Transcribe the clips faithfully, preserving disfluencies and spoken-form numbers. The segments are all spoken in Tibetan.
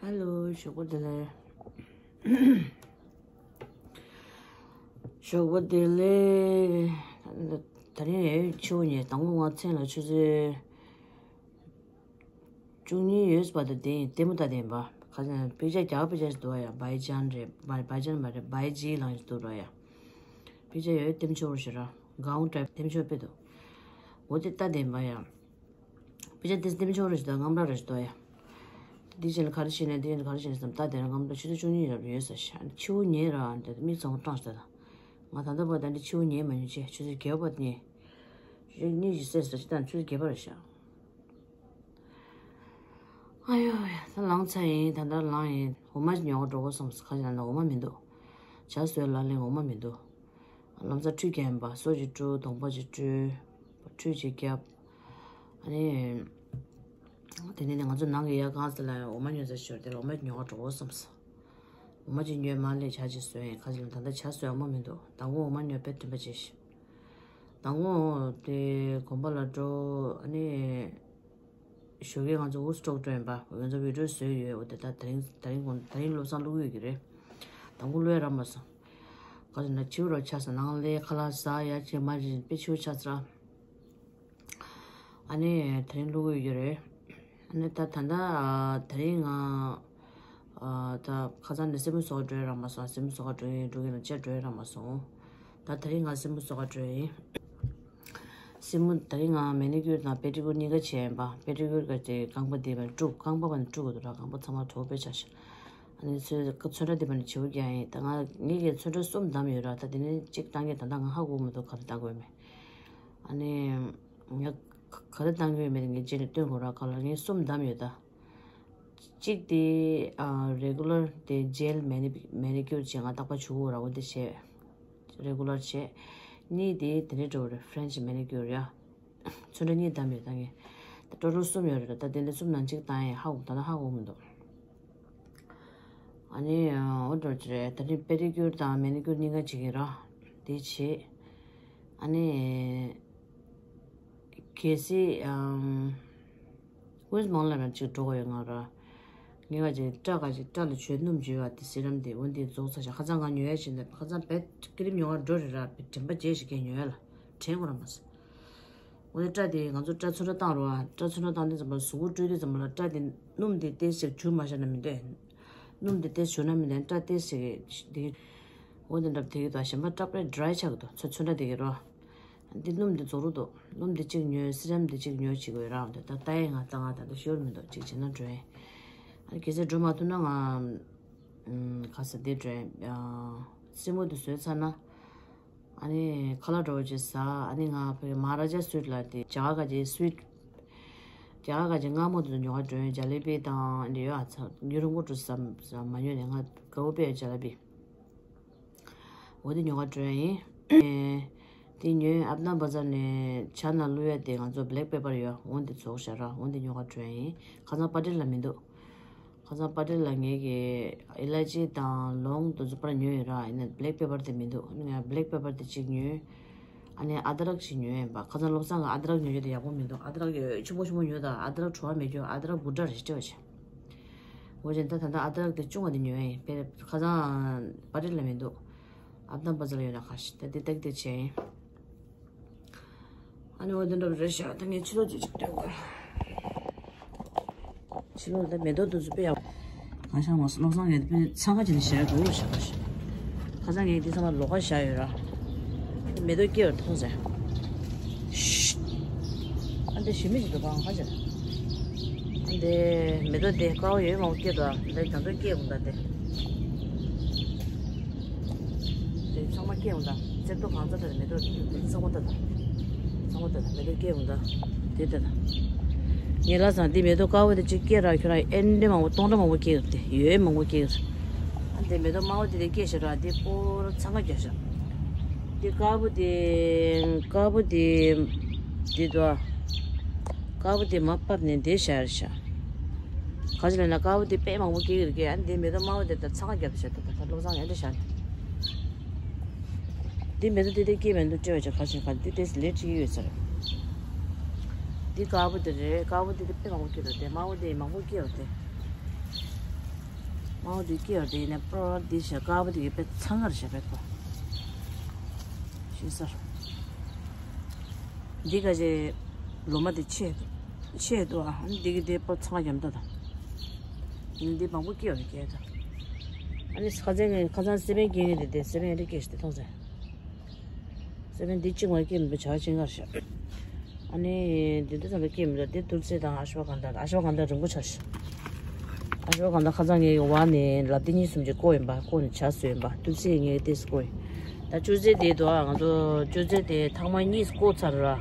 ཧེ་ལོ། ཞོགས་པ་བདེ་ལེགས། ཞོགས་པ་བདེ་ལེགས། ད་རིང་ཡང་ཕྱི་པོ་ཉལ། དང་པོ་ང་མཚན་ལ་ཆུ་ཚོད་བཅུ་གཉིས་ཡོལ་བ་དང་དེ་ཡིན། ལྟད་མོ་ལྟ་བསྡད་ཡིན་པ། ཁ་སང་དཔེ་ཆ་རྒྱ་གར་དཔེ་ཆ་ཞིག་འདུག་ཡ། བའི་ཅན་རེད། བའི་བའི་ཅན་མ་རེད། བའི་ཇི་ལང་ཞིག་འདུག་ར་ཡ། དཔེ་ཆ་ཡོད། ལྟད་མོ་ཆོག་རོ་ཞེས་ར། གའོན་ཊའིབ་ལྟད་མོ་ཆོག་དཔེ་འདུག་འོ་དེ་ལྟ་བསྡད་ཡིན་པ་ཡ། དཔེ་ཆ་དེ་ལྟད་མོ་ཆོག་རེ་ཞིག་འདུག་དངངས་སྐྲག་རེ་ཞིག་འདུག་ཡ། དེ་རྗེས་ལ་ག་རེ་བྱས་ནས་དེ་རྗེས་ལ་ག་རེ་བྱས་ནས་བསམ། ད་དེ་རིང་སྐར་མ་ཆུ་ཚོད་བཅུ་གཉིས་རབ་ཡོལ་ས་ཤག་ཕྱི་པོ་ཉལ་ར་འདི་མིག་ཚང་མ་སྐྲངས་ཤག་ད་ང་ད་ལྟ་བར་ད་འདི་ཕྱི་པོ་ཉལ་མ་མྱོང་། ཆུ་ཆུ་ཚོད་བརྒྱད་པ་ཉལ། ཆུ་ཚོད་གཉིས་ཀྱི་སྲས་སུ་ཅི་དང་ཆུ་ཚོད་བརྒྱད་པ་རེད་ཤག་ཨ་ཡོ་ཡ། ད་ལངས་ཚར་ཡིན། ད་ལྟ་ལངས་ཡིན། འོ་མ་ཉོ་ག་འགྲོ་དགོས་བསམ། ཁ་ཅིག་ལ་ན་འོ་མ་མི་འདུག་ཇ་བཟོས་ལ་ལེན་འོ་མ་མི་འདུག་ལམ་སང་ཁྲུས་བརྒྱབ་ཡིན་པ། སོ་ཅིག་བཀྲུ། གདོང་པ་ཅིག་བཀྲུ། ཁྲུས་ཅིག་བརྒྱབ། ཨ་ནི། དེ་ནས་ནི་ང་ཚོ་ནང་གི་ཡ་གང་ཟེར་ལ་འོ་མ་ཉོ་ས་ཤོར་དེ་ལ་འོ་མ་ཉོ་ག་འགྲོ་དགོས་བསམ་སོང་། འོ་མ་ཅིག་ཉོས་མ་ལས་ཇ་ཅིག་བཟོས་ཡིན། ཁ་ཅིག་ལ་ད་ལྟ་ཇ་བཟོས་འོ་མ་མི་འདུག་དང་པོ་འོ་མ་ཉོས་པས་དྲན་པ་བརྗེད་ཤག་དང་པོ་དེ་དགོན་པ་ལ་འགྲོ། ཨ་ནི། ཞོགས་ཀས་ང་ཚོ་ཝུཌ་སི་ཊོག་འགྲོ་ཡིན་པ། ང་ཚོ་བི་ཌི་ཡོ་བཟོས་ཡོད། འོ་དེ་ད་དེ་རིང་དེ་རིང་དགོང་དེ་རིང་བློ་བཟང་བླུག་ཡོད་ཀྱི་རེད། དང་པོ་བླུག་ཡ་རག་མ་སོང་། ག་ཟེར་ན་ཕྱི་པོ་རུ་ཆགས་སོང་། ནང་ལ་ཁ་ལག་ཟ་ཡ་ཅིག་མ་རེད། དཔེ་ཕྱི་པོ་ཆགས་སོང་ར། ཨ་ནི་དེ་རིང་བླུག་ཡོད་ཀྱི་རེད། ཨ་ནི་ད་ད་ལྟ་དེ་རིང་ང་ད་ཁ་སང་ནས་སེན་མོ་བཟོ་ག་འགྲོ་ཡ་རག་མ་སོང་། སེན་མོ་བཟོ་ག་འགྲོ་ཡིན་འགྲོ་གི་ལ་བཅར་འགྲོ་ཡ་རག་མ་སོང་། ད་དེ་རིང་ང་སེན་མོ་བཟོ་ག་འགྲོ་ཡིན། སེན་མོ་དེ་རིང་ང་མེ་ནི་ཀིའུར་དང་པེ་ཌི་ཀིའུར་གཉིས་ཀ་བྱས་ཡིན་པ། པེ་ཌི་ཀིའུར་ག་དེ་རྐང་པ་འདི་བ་ནས་དཀྲུགས། རྐང་པ་བ་ནས་དཀྲུགས་དགོས་འདུག་ར། རྐང་པ་ཚང་མ་དྲོ་པོ་ཆགས་ཤག་ཨ་ནི་ཚོན་ཚོན་ཁྲ་འདི་བ་ནས་བྱེའུ་རྒྱག་ཡིན། ད་ང་ངེད་ཀྱི་ཚོན་ཁྲ་གསུམ་བདམས་ཡོད་ར། ད་དེ་ནས་གཅིག་བཏང་གི་ད་ལྟ་ང་ཧ་གོ་མི་འདུག་ག་རེ་བཏང་དགོས་མེད། ཨ་ནི་ང་ག་རེ་བཏང་གི་ཡོད་མེད་ངས་རྗེས་ནས་སྟོན་དགོས་ར། ག་ལ་ངས་གསུམ་བདམས་ཡོད་ད། གཅིག་དེ་ཨ་རེ་གུ་ལར་དེ་ཇེལ་མེ་ནི་མེ་ནི་ཀིའུར་བྱས། ང་རྟག་པར་བྱུག་གོ་ར། འོ་དེ་བྱས། རེ་གུ་ལར་བྱས། གཉིས་དེ་དེ་འདྲ་འདྲ་བོ་རེད། ཧྥ་རེན་ཆི་མེ་ནི་ཀིའུར་ཡ། ཚོན་ཁྲ་གཉིས་བདམས་ཡོད་ད་ངས། ད་ཊོ་ཊལ་གསུམ་ཡོད་རེད། ད་དེ་འདྲ་གསུམ་ནང་གཅིག་བཏང་ཡིན། ཧ་གོ་ད་ལྟ་ཧ་གོ་མི་འདུག་ཨ་ནི་འོ་འདྲ་བོ་ཅིག་རེད། ད་ནི་པེ་ཌི་ཀིའུར་དང་མེ་ནི་ཀིའུར་གཉིས་ཀ་བྱེད་ཀྱི་ར། དེ་བྱེད། ཨ་ནི། གལ་སྲིད་ཨམ། ཝེ་སི་མང་ལ་རང་གཅིག་འགྲོ་གི་ཡོད་ང་ར། ངས་ང་ཅིག་སྐྲ་ག་ཅིག་སྐྲ་ལ་བྱོས་སྣུམ་བྱོས་པ་དེ་སི་རམ་དེ་འོ་འདི་རྫོགས་ཚར་ཤག་ཁ་སང་ང་ཉོ་ཡ་བྱས་ནས་ཁ་སང་བེད་ཀི་རིམ་ཉོ་ག་འགྲོ་རེད་ར། བེད་དྲན་པ་བརྗེད་ཤག་གས་ཉོ་ཡ་ལ་དྲན་གོ་ར་མ་སོང་། འོ་དེ་སྐྲ་དེ་ང་ཚོ་སྐྲ་ཚོན་ཁྲ་བཏང་རོགས་ཨ། སྐྲ་ཚོན་ཁྲ་བཏང་དུས་ཙམ་པ་གཟུགས་པོ་བཀྲུས་དུས་ཙམ་པ་ལ་སྐྲ་དེ་སྣུམ་དེ་ཏོག་ཙམ་བྱུག་མ་བཞག་ན་མི་འདོད། སྣུམ་དེ་ཏོག་ཙམ་བྱུག་ན་མི་འདོད། སྐྲ་ཏོག་ཙམ་དེ་འོ་དེ་འདྲ་དེ་གི་དོ་གཞན་པ་སྐྲ་དཔེ་ཌི་རའི་ཆགས་ཀྱི་འདུག་ཚོན་ཚོན་ཁྲ་དེ་གི་རོ། འདི་སྣུམ་འདི་རྫོགས་རུ་འདུག་སྣུམ་འདི་གཅིག་ཉོས། སི་རམ་འདི་གཅིག་ཉོས་བྱེད་དགོས་ར། འདི་ད་ལྟ་ཡི་ང་ད་ང་ད་ལྟ་ཤོར་མི་འདུག་གཅིག་བྱས་ན་འགྲོ་ཡིན། ཨ་གལ་སྲིད་འགྲོ་མ་ཐུབ་ན་ང་ཨམ་ག་ས་འདི་འགྲོ་ཡིན། ཨ་སེན་མོ་འདི་བཟོས་ཚར་ན་ཨ་ནི་ཁ་ལག་འདྲ་བོ་ཅིག་ཟ། ཨ་ནི་ང་བོད་མ་ཧ་ར་ཇ་སུ་ཝིཊ་ལ་དེ་རྒྱ་གར་ག་ཅིག་སུ་ཝིཊ་རྒྱ་གར་ག་ཅིག་མངར་མོ་དེ་ཚོ་ཉོ་ག་འགྲོ་ཡིན། ཇ་ལེ་བི་དང་འདི་ཡོད་ཨ། ཚ་ཉོ་རུང་པོ་འགྲོ་ཟ་ཟ་མ་ཉོས་ནས་ང་དགའ་བོ་དཔེ་ཇ་ལེ་བི། འོ་དེ་ཉོ་ག་འགྲོ་ཡ་ཡིན། དེ་ཉོས། ཨབ་ན་བ་ཛར་ནས་ཇ་ནང་བླུག་ཡ་དེ་ང་ཚོ་བྷེ་ལེག་པེ་པར་ཡོད། འོ་དེ་རྫོགས་ཤག་ར། འོ་དེ་ཉོ་ག་འགྲོ་ཡ་ཡིན། ཁ་སང་པ་ཊེལ་ལ་མི་འདུག་ཁ་སང་པ་ཊེལ་ལ་ངེད་ཀྱི་ཨི་ལ་ཅི་དང་ལོང་དེ་ཚོ་པར་ཉོས་ཡོད་ར། ཡིན་ན་བྷེ་ལེག་པེ་པར་དེ་མི་འདུག་ང་བྷེ་ལེག་པེ་པར་དེ་གཅིག་ཉོས། ཨ་ནི་ཨ་དྲག་ཅིག་ཉོས་ཡིན་པ། ཁ་སང་བློ་བཟང་གིས་ཨ་དྲག་ཉོ་རྒྱུ་དེ་ཡག་པོ་མི་འདུག་ཨ་དྲག་ཡོད་ཆུང་པོ་ཆུང་པོ་ཉོས་དང་ཨ་དྲག་བྲོ་བ་མེད་རྒྱུ། ཨ་དྲག་བུ་ཌ་རེད་ཤི་ཏྲེ་བ་ཆེ། འོ་ཅན་ད་ད་ལྟ་ཨ་དྲག་དེ་ཆུང་བ་དེ་ཉོས་ཡིན། དཔེ་ཁ་སང་པ་ཊེལ་ལ་མི་འདུག་ཨབ་དམ་པ་ཚ་ལ་ཡོད་ན་ཁ་ཤི་ད་དེ་ཏག་ཏག་བྱས་ཡིན། ཨ་ནི་འོ་དེ་འདྲ་རེད་ཤག་ད་ངས་ཕྱི་ལོགས་ཅིག་ཅིག་སྟོན་དགོས། ཕྱི་ལོགས་ལ་མེ་ཏོག་དེ་ཚོ་དཔེ་ཡག་ང་ཤ་མ་སོང་། བློ་བཟང་ངས་དཔེ་འཚང་ཁ་བྱས་ནས་བཞག་འགྲོ་བཞག་ཁ་ཤས། ཁ་སང་ངས་འདི་ཚང་མ་ལོགས་ཀ་བཞག་ཡོད་ར། མེ་ཏོག་སྐྱེས་པར་མཐོང་ཟེར། ཤི། ཨ་འདི་ཞི་མི་ཞིག་འདུག་གང་ཁ་ཤས། ཨ་འདི་མེ་ཏོག་འདི་དཀར་པོ་ཡོད་མང་པོ་སྐྱེས་འདུག་འདི་ད་དུང་སྐྱེས་འོང་ད་འདི། དེ་ཚང་མ་སྐྱེས་འོང་ད། གསེར་ཏོག་གང་ཚ་ད་མེ་ཏོག་དེ་ཚང་མ་ད་ད། ཚང་མ་ད་ད་མེ་ཏོག་སྐྱེས་འོང་ད། དེ་ད་ད། ངས་ལབ་སོང་། འདི་མེ་ཏོག་དཀར་པོ་དེ་གཅིག་སྐྱེས་ར། ཁྱོད་རང་ཨེ་འདྲ་མང་པོ་སྟོང་ཕྲག་མང་པོ་སྐྱེས་ཡོད་དེ། ཡོད་མང་པོ་སྐྱེས་ཡོད། ཨ་འདི་མེ་ཏོག་དམར་པོ་དེ་དེ་སྐྱེས་ཤག་ར། དེ་སྤོ་ར་ཚང་ཁ་རྒྱབ་ཤག་འདི་དཀར་པོ་དེ་དཀར་པོ་དེ་འདི་དོ། དཀར་པོ་དེ་མར་ཕབ་ནས་འདི་བཞག་རེད་ཤག་ག་ཅི་ལབ་ན་དཀར་པོ་དེ་དཔེ་མང་པོ་སྐྱེས་ཡོད་ཀྱི། ཨ་འདི་མེ་ཏོག་དམར་པོ་དེ་ད་ཚང་ཁ་རྒྱབ་ཤག་ད་ད་ད་བློ་བཟང་ཨེ་འདྲ་བཞག་འདི་མེ་ཏོག་དེ་དེ་སྐྱེས་མེད་འདུག་སྤྲད་པ་ཅིག་ག་ཅི་ག་འདི་དེ་ལས་བྲིས་ཡོད་ས་རེད། འདི་དཀར་པོ་དེ་རེད། དཀར་པོ་དེ་དེ་དཔེ་མང་པོ་སྐྱེས་འདུག་དེ་དམར་པོ་དེ་མང་པོ་སྐྱེས་ཡོད་དེ། དམར་པོ་དེ་སྐྱེས་ཡོད་དེ་ཡིན་ན་པོ་ར་དེ་ཤ་དཀར་པོ་དེ་གི་དཔེ་ཚང་གར་ཤ་དཔེ་ཁོ། ཤེས་སོང་། འདི་ག་ཅེ་ལོ་མ་དེ་ཆེ་ཆེ་འདུག་ཨ་འདི་གི་དེ་པོ་ཚང་ག་རྒྱབ་འདུག་ད་ཡིན་འདི་མང་པོ་སྐྱེས་ཡོད་རེད་སྐྱེས་ད། ཨ་ནི་ཁ་ཚན་ངས་ཁ་ཚན་སེ་བན་སྐྱེས་ངེས་དེ་དེ་སེ་བན་རེ་སྐྱེས་ཤི་དེ་མཐོང་ཚེ། སེ་བན་འདི་གཅིག་མ་སྐྱེས་མི་འདུག་བྱ་ཆེན་གར་ཤ། ཨ་ནི་འདི་འདི་ཚང་མ་སྐྱེས་མི་འདུག་དེ་ཏུལ་སི་དང་ཨ་ཤྭ་གྷན་དྷ། ཨ་ཤྭ་གྷན་དྷ་རིང་པོ་ཆགས་ཤག་ཨ་ཤྭ་གྷན་དྷ་ཁ་ཚང་ངའི་བ་ནས་ལབ་དེ་གཉིས་གསུམ་གྱི་བརྐོས་ཡིན་པ། བརྐོས་ནས་བྱ་བཟོས་ཡིན་པ། ཏུལ་སི་ངའི་ཏེས་བརྐོས་ཡིན། ད་ཅུ་ཙེ་དེ་དོ་ང་ཚོ་ཅུ་ཙེ་དེ་ཐེངས་མ་གཉིས་བརྐོས་ཚར་ར།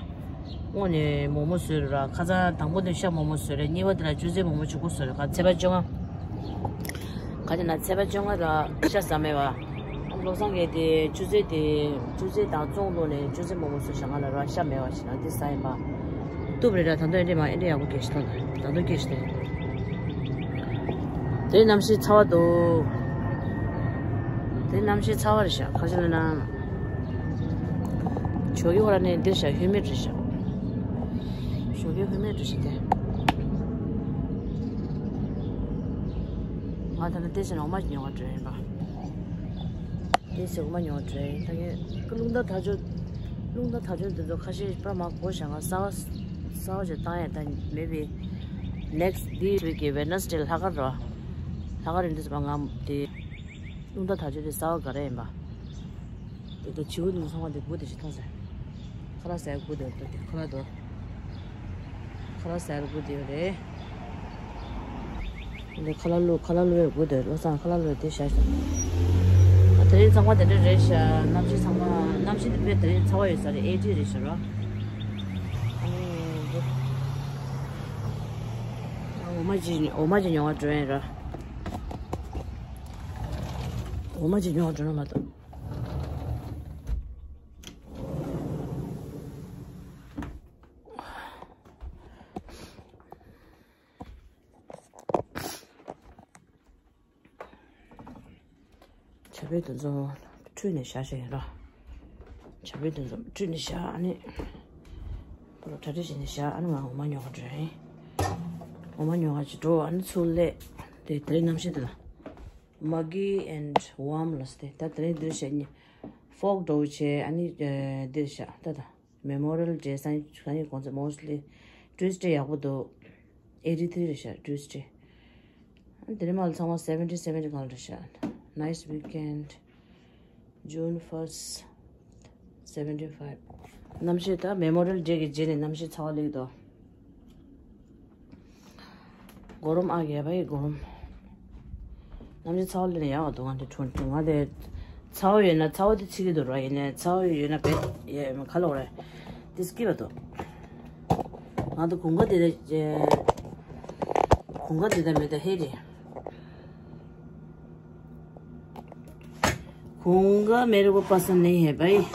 སྔོན་ནས་མོག་མོག་བཟོས་ར། ཁ་ཚང་དང་པོ་དེ་ཤ་མོག་མོག་བཟོས་རེད། གཉིས་པ་དེ་ལ་ཅུ་ཙེ་མོག་མོག་ཆུང་ཀུ་བཟོས་རེད། ག་ཚེས་པ་བཅོ་ལྔ། ག་དེ་ན་ཚེས་པ་བཅོ་ལྔ་ལ་ཤ་ཟ་མེད་བ། བློ་བཟང་གིས་དེ་ཅུ་ཙེ་དེ་ཅུ་ཙེ་དང་བཙོང་ལོག་ནས་ཅུ་ཙེ་མོག་མོག་བཟོས་ཤག་ང་ལ་ར་ཤ་མེད་བ་ཞིག་ན་དེ་ཟ་ཡིན་པ། བཏུབ་རེད་ར། ད་དུང་ཨེ་འདྲས་མ་ཨེ་འདྲས་ཡག་པོ་སྐྱེས་ཤག་ད་དུང་སྐྱེས་ཤག་དེ་གནམ་གཤིས་ཚ་བ་འདུག་དེ་གནམ་གཤིས་ཚ་བ་རེད་ཤག་ག་ཅི་ལབ་ན། ཞོགས་ཀའི་ཧོ་ར་ནས་འདིར་ཤག་ཧུ་མིཌ་རེད་ཤག་ཞོགས་ཀའི་ཧུ་མིཌ་རེད་ཤག་དེ། ང་ད་ནི་ཏེ་ཅན་འོ་མ་ཉོ་བ་འགྲོ་ཡིན་པ། ཏེ་ཅན་འོ་མ་ཉོ་བ་འགྲོ་ཡིན། ད་ངས་རླུང་རྟ་དར་ལྕོག་རླུང་རྟ་དར་ལྕོག་འདི་ཚོ་ཁ་ཤས་པར་མ་གོ་བྱ་ང་གསར་པ་གསར་པ་ཅིག་བཏང་ཡ། ད་མེ་བི་ནེག་སི་ཊི་this week གི་ཝེ་ནེ་སི་ཌེ་ལྷག་དཀར་རོ། ལྷག་དཀར་རིང་དུས་ཙམ་པ་ང་དེ་རླུང་རྟ་དར་ལྕོག་དེ་གསར་པ་ག་རེ་ཡིན་པ། དེ་ལྟར་བྱིའུ་དེ་ཚོ་ཚང་མ་དེ་སྒུག་དེ་ཞིག་མཐོང་སོང་། ཁ་ལག་ཟ་ཡ་སྒུག་དེ་འདུག་དེ་ཁ་ལག་དོ། ཁ་ལག་ཟ་ཡ་སྒུག་དེ་ཡོད་རེད། འདི་ཁ་ལག་བླུག་ཁ་ལག་བླུག་ཡ་སྒུག་དེ། བློ་བཟང་ཁ་ལག་བླུག་དེ་བཞག་ཤག་ཨ་དེ་རིང་ཚང་མ་དེ་འདྲ་རེད་ཤག་གནམ་གཤིས་ཚང་མ་གནམ་གཤིས་དེ་དཔེ་དེ་རིང་ཚ་བ་ཡོད་ས་རེད། ཨེ་ཊི་རེད་ཤག་ར། ཨ་ནི་འདི་འོ་མ་ཅིག་འོ་མ་ཅིག་ཉོ་བ་འགྲོ་ཡིན་ར། འོ་མ་ཅིག་ཉོ་བ་འགྲོ་ན་མ་གཏོགས། བྱ་ཕོའི་དོན་ཚོ་ཁྲུས་ནས་བཞག་བཞག་ཡིན་ར། བྱ་ཕོའི་དོན་ཚོ་ཁྲུས་ནས་བཞག་ཨ་ནི། པོ་རོ་གྲ་སྒྲིག་བྱས་ནས་བཞག་ཨ་ནི་ང་འོ་མ་ཉོ་ག་འགྲོ་ཡིན། འོ་མ་ཉོ་ག་ཅིག་འགྲོ། ཨ་ནི་ཚུར་སླེབས། དེ་དེ་རིང་གནམ་གཤིས་དེ་ལ། Maggi and warm ལ་སྟེ། ད་དེ་རིང་འདིར་བྱས་ནས་ཕོག་འགྲོ་བྱས། ཨ་ནི་འདིར་བཞག་ད་ད། Memorial Day སང་ཉིན་གོང་ཚེ་mostly Tuesday ཡག་པོ་འདུག eighty three རེད་ཤག Tuesday། དེ་རིང་མ་ལ་ཚང་མ་seventy seventy གང་རེད་ཤག Nice weekend. June first, seventy five. གནམ་གཤིས་ད་Memorial Day གི་རྗེས་ནས་གནམ་གཤིས་ཚ་བ་སླེབས་འདུག་གོ་རོམ་ཨ་གེ་བའི་གོ་རོམ། གནམ་གཤིས་ཚ་བ་ལ་ཡག་འདུག་ང་དེ་ཁྲོན་ཁྲོན་ང་དེ་ཚ་བ་ཡོད་ན་ཚ་བ་དེ་ཚིག་གི་འདུག་ར། ཡིན་ནའི་ཚ་བ་ཡོད་ན་བེད་ཡ་ཡོད་མ་ག་ལོག་རེད། དེ་སྐྱིད་པ་འདུག་ང་དེ་གོང་ཁ་དེ་དེ་གོང་ཁ་དེ་དེ་མེད་དེ་ཧེ་རེད། གོང་ཁ་མེ་རེ་པ་པ་ས་ནེ་ཧེ་བའི།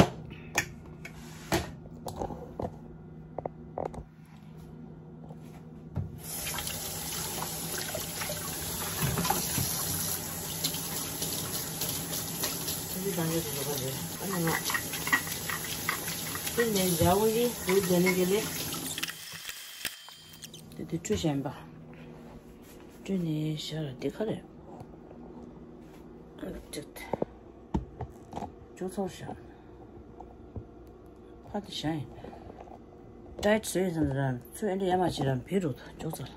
དེ་དེ་ཁྲུས་བྱས་པ། ཁྲུས་ནས་ཤར་དེ་ག་རེད། ཅོག་ཚོར་ཤག་ཕ་དེ་ཤ་ཡིན། ཏའེ་བཟོས་ཡིན་ཙང་ར་ཚུར་ཨེ་འདྲ་ཡ་མ་བྱེད་ར་བེ་རུ་ཅོག་ཚོར།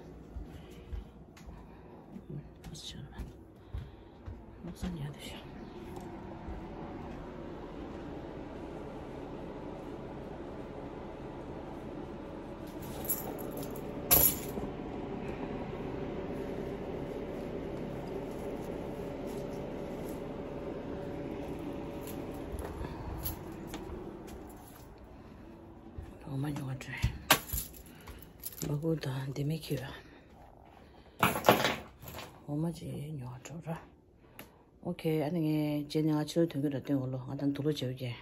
ཕ་ཤ་ར་ལོག་སང་ཉལ་དུ་ཤག་འོ་མ་ཉོ་བ་འགྲོ། སྦ་ཁུག་དང་ལྡེ་མིག་ཁྱེར་ཡོད། འོ་མ་ཅིག་ཉོ་བར་འགྲོ་ར། ཨོ་ཁེ། ཨ་ནི་ངས་རྗེས་ནས་ང་ཕྱི་ལོགས་ཐོན་གྱི་ར། སྟོན་འོ་ལོ། ང་དང་དུག་ལོག་བྱེད་ཀྱི།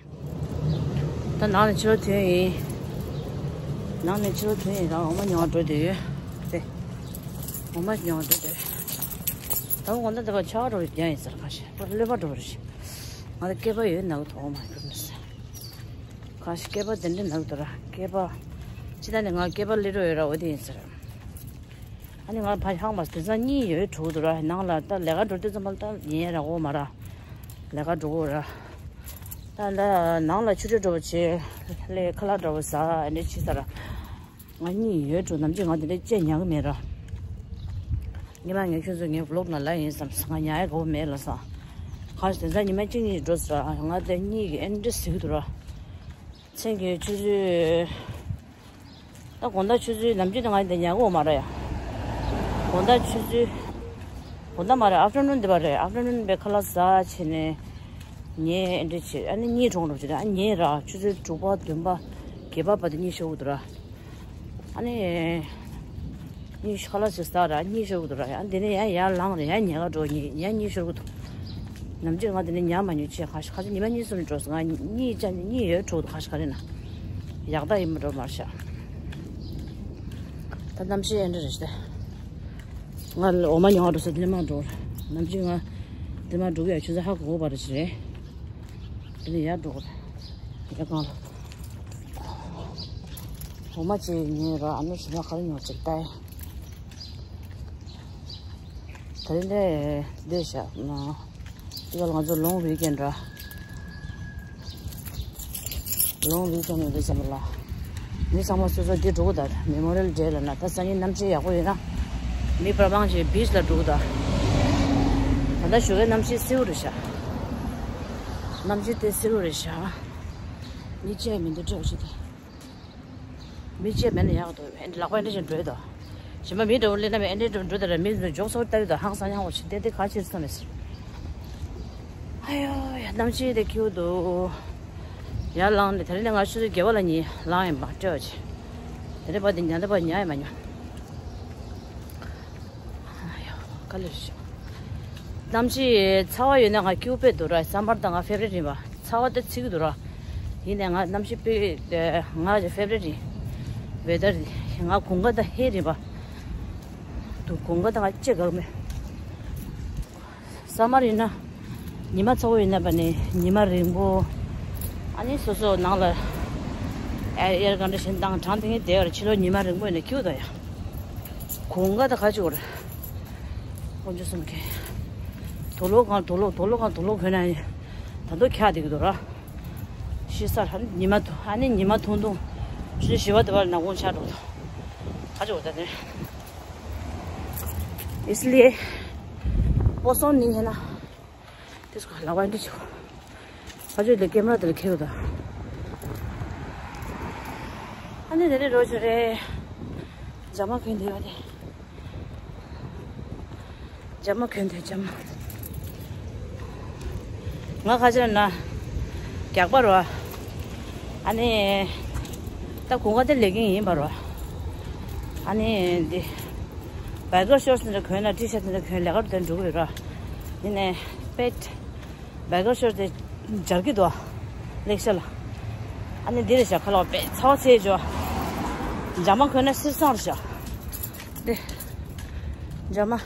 ད་ནང་ནས་ཕྱི་ལོགས་ཐོན་ཡིན། ནང་ནས་ཕྱི་ལོགས་ཐོན་ཡིན་ར། འོ་མ་ཉོ་བར་འགྲོ་བསྡད་ཡོད་དེ། འོ་མ་ཉོ་བར་འགྲོ་བསྡད། ད་དགོང་དག་འདི་བ་ཆར་པ་འགྲོ་རྒྱུ་ཡིན་ཟེར། ཁ་ཤས་པ་གློད་པ་འགྲོ་རེད། ང་ལ་སྐེད་པ་ཡོད་ན་གི་དོགས་མ་གྱུར་ནས། ཁ་ཤས་སྐེད་པ་དེ་འདྲ་ན་གི་འདུག་ར། སྐེད་པ། ཅི་ད་ནི་ང་སྐེད་པ་སླེ་འགྲོ་ཡོད་ར། འོ་དེ་ཡིན་ཟེར། ཨ་ནི་ང་ཕ་ཧང་མ་དེང་སང་གཉིད་ཡོད་འགྲོ་འདུག་ར། ནང་ལ་ད་ལས་ཀ་འགྲོ་དུས་ཙམ་པ་ལ་ད་ཉལ་ར་འོ་མ་ར། ལས་ཀ་འགྲོ་འོ་ར། ད་ལ་ནང་ལ་ཆུ་ཚོད་འགྲོ་བ་བྱེད། ལས་ཁ་ལག་འགྲོ་བ་ཟ། ཨ་ནི་ཅི་ད་ར། ང་གཉིད་ཡོད་འགྲོ། ནམ་རྒྱུན་ང་དེ་འདྲ་བཅད་ཉལ་གི་མེད་ར། ཉི་མ་ངས་ཁྱོད་ཚོ་ངའི་ཝི་ལོག་ནང་ལ་ཡིན་བསམ། ང་ཉལ་ཡ་དགའ་པོ་མེད་ལ་ས། གང་ཞིག་དེང་སང་ཉི་མ་གཅིག་གཉིས་འགྲོ་ཟེར་ར། ང་དེ་གཉིད་ཀྱི་ཨེ་འདྲ་ཟིག་འདུག་ར། མཚན་གྱི་ཆུ་ཚོད། ད་དགོང་དག་ཆུ་ཚོད། ནམ་རྒྱུན་དུ་ང་འདི་ཉལ་གི་ཡོད་མ་རེད་ཡ། དགོང་དག་ཆུ་ཚོད། དགོང་དག་མ་རེད། ཨབ་ཊར་ནུན་འདི་པ་རེད། ཨབ་ཊར་ནུན་པའི་ཁ་ལག་ཟ་བྱས་ནས་ཉལ་ཨེ་འདྲ་བྱས། ཨ་ནི་གཉིད་དྲོངས་འགྲོ་བྱས། ཨ་ཉལ་ར། ཆུ་ཚོད་དྲུག་པ་བདུན་པ་བརྒྱད་པ་བར་དུ་གཉིད་ཤོར་གི་འདུག་ར། ཨ་ནི། གཉིད་ཁ་ལག་ཅིག་ཟ་ར། གཉིད་ཤོར་གི་འདུག་ར། ཨ་འདི་ནས་ཡར་ཡར་ལངས་རེད། ཡར་ཉལ་ག་འགྲོ། གཉིད་ཡར་གཉིད་ཤོར་གི་འདུག་ནམ་རྒྱུན་ང་དེ་ནས་ཉལ་མ་མྱོང་། ཆེ་ཁ་ཤས་ཁ་ཤས་ཉི་མ་གཉིས་གསུམ་འགྲོ་སོང་། ང་གཉིད་ཅག་གཉིད་ཡོད་འགྲོ་འདུག་ཁ་ཤས་ག་རེ་ན་ཡག་ད་ཡིན་མ་འགྲོ་མར་ཤག་ད་གནམ་གཤིས་ཨེ་འདྲ་རེད་ཤག་ང་འོ་མ་ཉོ་བ་འགྲོ་ས་དེ་ནས་མར་འགྲོ། ནམ་རྒྱུན་ང་དེ་མར་འགྲོ་གི་ཡ། ཆུ་ཚོད་ཧ་གོ་བ་རེད་ཤག་རེད། དེ་ནས་ཡར་འགྲོ་གི་རེད། ཡར་གང་ལ། འོ་མ་ཅིག་ཉོས་ར། ཨ་ནི་ཞིམ་པ་ག་རེ་ཉོ་ཅིག་ལྟ་ཡ། དེ་རིང་འདི་འདི་བཞག་ན། འདི་ག་ལ་ང་ཚོ་ལོང་ཝིག་ཨེན་ར། ལོང་ཝིག་ཨེན་ཡོད་དུས་ཙམ་པ་ལ། མི་ཚང་མ་སོ་སོ་འདི་འགྲོ་གི་འདུག་མེ་མོ་རི་ཡལ་ཌེ་ལ་ན། ད་སང་ཉིན་གནམ་གཤིས་ཡག་པོ་ཡོད་ན། མི་པར་མང་ཆེ་བིཆ་ལ་འགྲོ་གི་འདུག་ད་ལྟ་ཞོགས་ཀའི་གནམ་གཤིས་བསིལ་པོ་རེད་ཤག་གནམ་གཤིས་དེ་བསིལ་པོ་རེད་ཤག་མི་བཅས་མི་འདུག་སྤྲོ་ཞིག་དང་། མི་བཅས་མེད་ན་ཡག་འདུག་ཨེ་འདྲ་ལག་པ་ཨེ་འདྲ་བྱས་འགྲོ་ཡོད་དོ། གཞན་པ་མི་འདྲ་བོ་སླེབས་ན་མི་ཨེ་འདྲ་འགྲོ་འགྲོ་དེ་ར། མི་ཚོ་མགྱོགས་ཚོར་ལྟ་ཡོད་དོ། ཧང་སང་ཡང་འོ་ཆེ་དེ་དེ་ག་ཕྱིར་བསམ་མེད་ཟེར། ཨ་ཡོ་ཡ། གནམ་གཤིས་དེ་སྐྱིད་པོ་འདུག་ཡར་ལངས་ནས་དེ་རིང་ནས་ང་ཆུ་ཚོད་བརྒྱད་པ་ལ་ཉལ་ལངས་ཡིན་པ་སྤྲོ་བ་ཆེ། དེ་རིང་བར་དེ་ཉལ་ད་བར་ཉལ་ཡང་མ་ཉལ། ཨ་ཡོ། དཀའ་ལས་ཤོར། གནམ་གཤིས་ཚ་བ་ཡོད་ན་ང་སྐྱིད་པོ་དཔེ་འདུག་ར། སམ་མར་ད་ང་ཕེ་ཝ་རིཊ་ཡིན་པ། ཚ་བ་དེ་ཚིག་འདུག་ར། ཡིན་ནའི་ང་གནམ་གཤིས་དཔེ་ང་ཕེ་ཝ་རིཊ་ཡིན། ཝེ་དར་ཡིན། ང་དགུན་ཁ་ད་ཧེ་རིམ་པ་འདུག་དགུན་ཁ་ད་ང་ཅི་དགའ་མེད། སམ་མར་ཡིན་ན་ཉི་མ་ཚ་བོ་ཡིན་ན་པ་ནི་ཉི་མ་རིང་པོ། ཨ་ནི་སོ་སོ་ནང་ལ་ཨེ་ཨེར་ཀོན་ཌི་ཤན་བཏང་གྲང་དེ་ངས་བསྡད་པ་རེད། ཕྱི་ལོགས་ཉི་མ་རིང་པོ་ཡིན་ན་སྐྱིད་པོ་ད་ཡ། དགུན་ཁ་ད་ག་ཅིག་བར། དཀོན་མཆོག་གསུམ་མཁྱེན། དུག་ལོག་གང་དུག་ལོག་དུག་ལོག་གང་དུག་ལོག་གོན་ན་ཡིན། ད་དུང་འཁྱག་བསྡད་ཀྱི་འདུག་ར། ཤི་ས་ར་ཉི་མ་ཐུང་ཨ་ནི་ཉི་མ་ཐུང་ཐུང་། ཆུ་ཚོད་བཞི་པ་དེ་བར་ནག་ཁུང་ཆགས་འགྲོ་འདུག་ག་ཅིག་བར་ད་དེ། ཨིས་ལི་པོ་སོང་ནི་ཧེ་ན། དེ་སྐོར་ལ་བ་འདི་ཆོ། ཕ་ཆོས་དེ་ཀེམ་ར་དེར་ཁེལ་དང་། ཨ་ནི་དེ་རེད་རོ་ཆོ་རེད། ཇ་མ་གོན་དེ་བ་དེ། ཇ་མ་གོན་དེ་ཇ་མ། ང་ཁ་ཆེ་ན། རྒྱག་པ་རོ། ཨ་ནི། ད་གུང་ཁ་དེ་ལས་ཀྱིན་ཡིན་པ་རོ། ཨ་ནི་འདི། བའི་ཀར་ཤོར་ཊི་འདྲ་གོན་ན་ཊི་ཤར་ཊི་འདྲ་གོན་ལས་ཀར་དེ་འགྲོ་གི་ཡོད་རོ། ཡིན་ནའི། པེད། བའི་ཀར་ཤོར་ཊི་དེ་འབྱར་གི་འདུག་ལེགས་ཤ་ལ། ཨ་ནི་འདི་རེད་ཤག་ཁ་ལོག་པེད་ཚ་བ་ཚེས་ཇོ། ཇ་མ་གོན་ན་སིལ་སང་རེད་ཤག་འདི། ཇ་མ།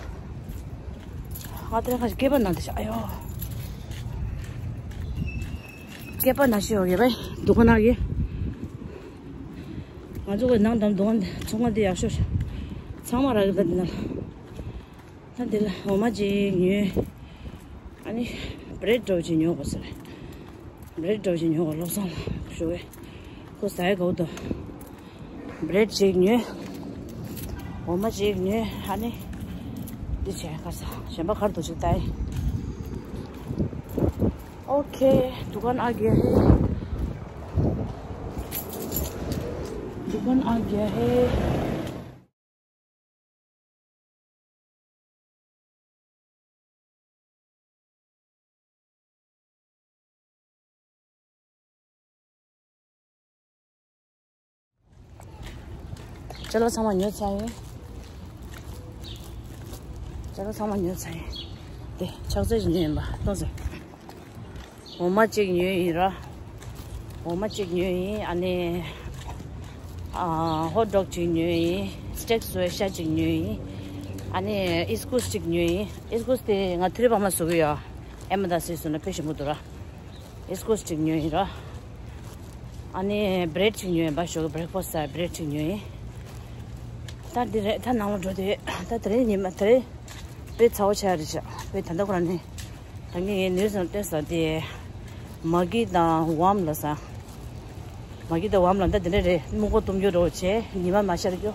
ང་དེ་རིང་ཁ་ཅིག་སྐེད་པ་ན་དེ་ཤག་ཨ་ཡོ། སྐེད་པ་ན་ཤི་ཡོད་གི་བས་འདུག་ག་ན་གི། ང་ཚོ་གི་ནང་དང་འདུག་ག་ཚོང་ཁང་དེ་ཡག་ཤོས་ཤག་ཚང་མ་རག་གི་ད་འདི་ན་ལ། ད་འདི་ལ་འོ་མ་ཅིག་ཉོས། ཨ་ནི་བྲེད་འདྲ་བོ་ཅིག་ཉོ་དགོས་ཟེར། བྲེད་འདྲ་བོ་ཅིག་ཉོ་དགོས་བློ་བཟང་ལ་ཞུ་བས། ཁོ་ཟ་ཡ་དགའ་བོ་འདུག་བྲེད་ཅིག་ཉོས། འོ་མ་ཅིག་ཉོས། ཨ་ནི་འདི་བྱས་ཁ་ས་གཞན་པ་གར་འདུག་ཅིག་ལྟ་ཡི། اوکے، دکان آ گیا ہے۔ دکان آ گیا ہے۔ ཅ་ལག་ཚང་མ་ཉོས་ཚར་ཡིན། ཅ་ལག་ཚང་མ་ཉོས་ཚར་ཡིན། དེ་ཕྱག་འཚལ་ཞིག་ཉོས་ཡིན་པ་གཏོང་ཟེར། འོ་མ་གཅིག་ཉོས་ཡིན་ར། འོ་མ་གཅིག་ཉོས་ཡིན། ཨ་ནི། ཨ། ཧོཊ་ཌོག་གཅིག་ཉོས་ཡིན། སི་ཊེག་བཟོ་བའི་ཤ་གཅིག་ཉོས་ཡིན། ཨ་ནི་ཨིས་ཀུས་གཅིག་ཉོས་ཡིན། ཨིས་ཀུས་དེ་ང་ཐེ་རི་བ་མ་བཟོ་གི་ཡོད། ཨེ་མ་དང་སི་སུ་ན་དཔེ་ཞིམ་པོ་འདུག་ར། ཨིས་ཀུས་གཅིག་ཉོས་ཡིན་ར། ཨ་ནི་བྷི་རེཌ་གཅིག་ཉོས་ཡིན་པ། ཞོགས་ཀྱི་བྷི་རེག་ཕ་སི་ཊི་བྷི་རེཌ་གཅིག་ཉོས་ཡིན། ད་འདི་རེད། ད་ནང་ལ་འགྲོ་དུས་ད་དེ་རིང་ཉི་མ་དེ་རིང་དཔེ་ཚ་བོ་ཆགས་རེད་ཤག་དཔེ་ད་ལྟ་ཁོ་རང་ནས་ད་ངས་ངའི་ནུས་སམ་བཏོན་ས་དེ་མ་གི་དང་ཝམ་ལ་ས། མ་གི་དང་ཝམ་ལ་ད་དེ་འདྲ་རེད། སྨུག་པ་གཏུམ་རྒྱུ་འདྲ་བོ་བྱས། ཉི་མ་མ་ཤར་རྒྱུ།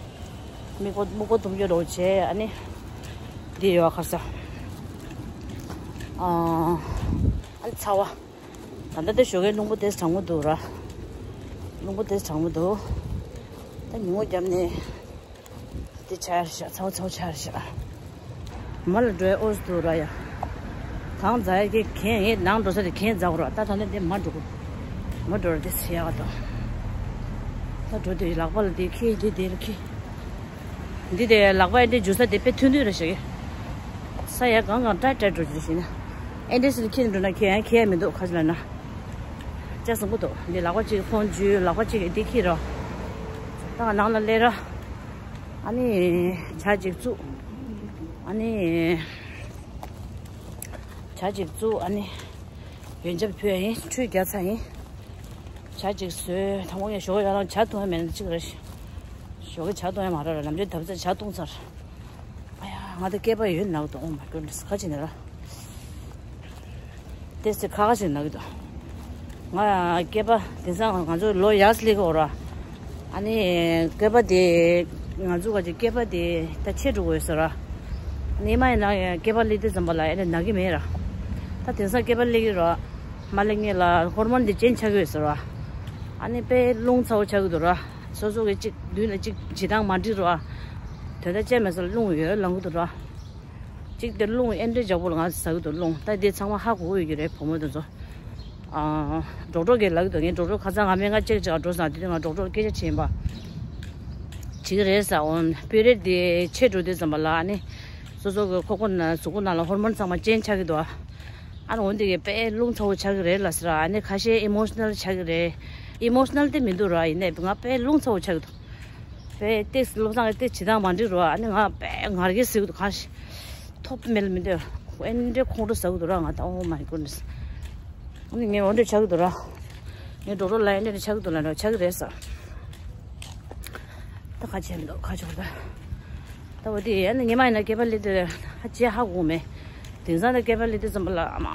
སྨུག་པ་སྨུག་པ་གཏུམ་རྒྱུ་འདྲ་བོ་བྱས། ཨ་ནི་འདི་ཡོད་ཁ་ས། ཨ་ཨ་ནི་ཚ་བ། ད་ལྟ་དེ་ཞོགས་ཀའི་རླུང་བུ་དེ་གྲང་མོ་འདུག་ར། རླུང་བུ་དེ་གྲང་མོ་འདུག་ད་ཉིན་མོ་བརྒྱབ་ནས་དེ་ཆགས་ཤག་ཚ་བོ་ཚ་བོ་ཆགས་ཤག་མ་ལ་འགྲོ་ཡ་ཨོ་ཙི་འདུག་ར་ཡ། གང་ཛ་ཡ་གི་གན་ཡེ་ནང་འགྲོ་ས་དེ་གན་ཛ་གོ་ར། ད་ད་ནི་དེ་མ་འགྲོ་གོ། མ་འགྲོ་ར་དེ་ཚེ་ཡག་དང་། ད་འགྲོ་དུས་ལག་པ་ལ་དེ་ཁེ་དེ་དེ་ལ་ཁེ། འདི་དེ་ལག་པ་ཨེ་འདྲ་འཇུ་ས་དེ་དཔེ་ཐུང་ཐུང་རེད་ཤག་གི། ས་ཡ་གང་གང་བཀྲ་བཀྲ་འགྲོ་རྒྱུ་ཞིག་ན། ཨེ་འདྲ་ཞིག་ཁྱེར་འགྲོ་ན་ཁྱེར་ཡང་ཁྱེར་མི་འདུག་ག་ཅི་ལ་ན། ཅག་བཟང་པོ་འདུག་འདི་ལག་པ་གཅིག་ཁོང་འཇུས། ལག་པ་གཅིག་འདི་ཁྱེར་རོ། ད་ང་ནང་ལ་སླེབས་ར། ཨ་ནི་ཇ་གཅིག་བཙུགས། ཨ་ནི་ཇ་གཅིག་བཙུགས། ཨ་ནི་ཡོན་ཆབ་ཕུལ་ཡ་ཡིན། ཁྲུས་རྒྱག་ཚར་ཡིན། ཇ་གཅིག་བཟོས། དང་པོ་ངས་ཞོགས་ཡར་ལངས་ཇ་འཐུང་ཡ་མེད་ན་གཅིག་རེད། ཞོགས་ཀྱི་ཇ་འཐུང་ཡ་མ་རག་ར། ནམ་རྒྱུན་ད་ཚོད་ཇ་འཐུང་ཚར། ཨ་ཡ། ང་ད་སྐེད་པ་ཡོད་ནག་འདུག Oh my goodness། ག་ཅི་ནས་ར། དེ་སི་ཁ་ཁ་ཞིག་ནག་གི་འདུག་ང་སྐེད་པ་དེང་སང་ང་ཚོ་ལོ་ཡར་སླེབས་ཀྱི་ཡོད་ར། ཨ་ནི་སྐེད་པ་དེ། ང་ཚོ་ག་ཅིག་སྐེད་པ་དེ་ད་ཆེ་འགྲོ་གི་ཡོད་ས་ར། ཨ་ནི་མ་ཡིན་ན་སྐེད་པ་སླེབས་དུས་ཙམ་པ་ལ་ཨེ་ནས་ནག་གི་མེད་ར། ད་དེང་སང་སྐེད་པ་སླེབས་ཀྱི་ར། མ་སླེབས་སྔོན་ལ་ཧོར་མོན་དེ་ཅན་ཆགས་ཀྱི་ཡོད་ས་ར། ཨ་ནི་དཔེ་རླུང་ཚ་བོ་ཆགས་ཀྱི་འདུག་ར། སོ་སོ་གི་གཅིག་མདུན་ལ་གཅིག་བྱེད་སྟངས་མ་འགྲིག་ར། དོན་དག་ཅི་མེད་ས་ལ་རླུང་ཡོད་ལངས་ཀྱི་འདུག་ར། གཅིག་དེ་རླུང་ཨེ་འདྲ་འཇགས་པོ་ལ་ང་ཟ་གི་འདུག་རླུང་ད་དེ་ཚང་མ་ཧ་གོ་ཡོད་ཀྱི་རེད་བུ་མོ་དེ་ཚོ། ཨ། ཌོག་ཊར་གྱིས་ལབ་ཀྱི་འདུག་ངས་ཌོག་ཊར་ཁ་སང་ང་སྨན་ཁང་ཅེག་བྱེད་ག་འགྲོ་སོང་། དེ་དུས་ང་ཌོག་ཊར་སྐད་ཆ་དྲིས་ཡིན་པ། བྱེད་ཀྱི་རེད་ཟེར། འོ་པི་རི་ཡོཌ་དེ་ཆད་འགྲོ་དུས་ཙམ་པ་ལ་ཨ་ནི་སོ་སོ་གི་ཁོག་པ་ན་གཟུགས་པོ་ནང་ལ་ཧོར་མོན་ཚང་མ་ཅན་ཆགས་ཀྱི་འདུག་ཨ་ནི་འོ་འདི་གི་དཔེ་རླུང་ཚ་བོ་ཆགས་ཀྱི་རེད་ལ་ཟེར། ཨ་ནི་ཁ་ཤས་ཨི་མོ་ཤི་ནལ་ཆགས་ཀྱི་རེད། ཨི་མོ་ཤི་ནལ་དེ་མི་འདུག་ར། ཡིན་ནའི་ང་དཔེ་རླུང་ཚ་བོ་ཆགས་ཀྱི་འདུག་དཔེ་ཏེག་སི་བློ་བཟང་གི་ཏེག་སི་བྱེད་སྟངས་མ་འགྲིག་རོ། ཨ་ནི་ང་དཔེ་ངར་སྐད་ཟེར་གི་འདུག་གང་ཞིག་ཐོབ་མེད་ལ་མི་འདོད། ཨེ་འདྲའི་ཁོང་ཁྲོ་ཟ་གི་འདུག་ར་ང་ད། Oh my goodness། ཨ་ནི་ངས་འོ་འདྲ་ཆགས་ཀྱི་འདུག་ར། ངས་ཌོག་ཊར་ལ་ཨེ་འདྲ་ཆགས་ཀྱི་འདུག་ལབ་ན་ཆགས་ཀྱི་རེད་ཟེར། ད་ཁ་ཆེ་མི་འདུག་ཁ་ཆེ་བ་ད། ད་འོ་དེ་ཨ་ནི་ཉི་མ་ཡིན་ན་སྐེད་པ་སླེབས་དུས་ཧ་ཅེ་ཧ་གོ་མེད། དེང་སང་ད་སྐེད་པ་སླེབས་དུས་ཙམ་པ་ལ་ཨ་མ།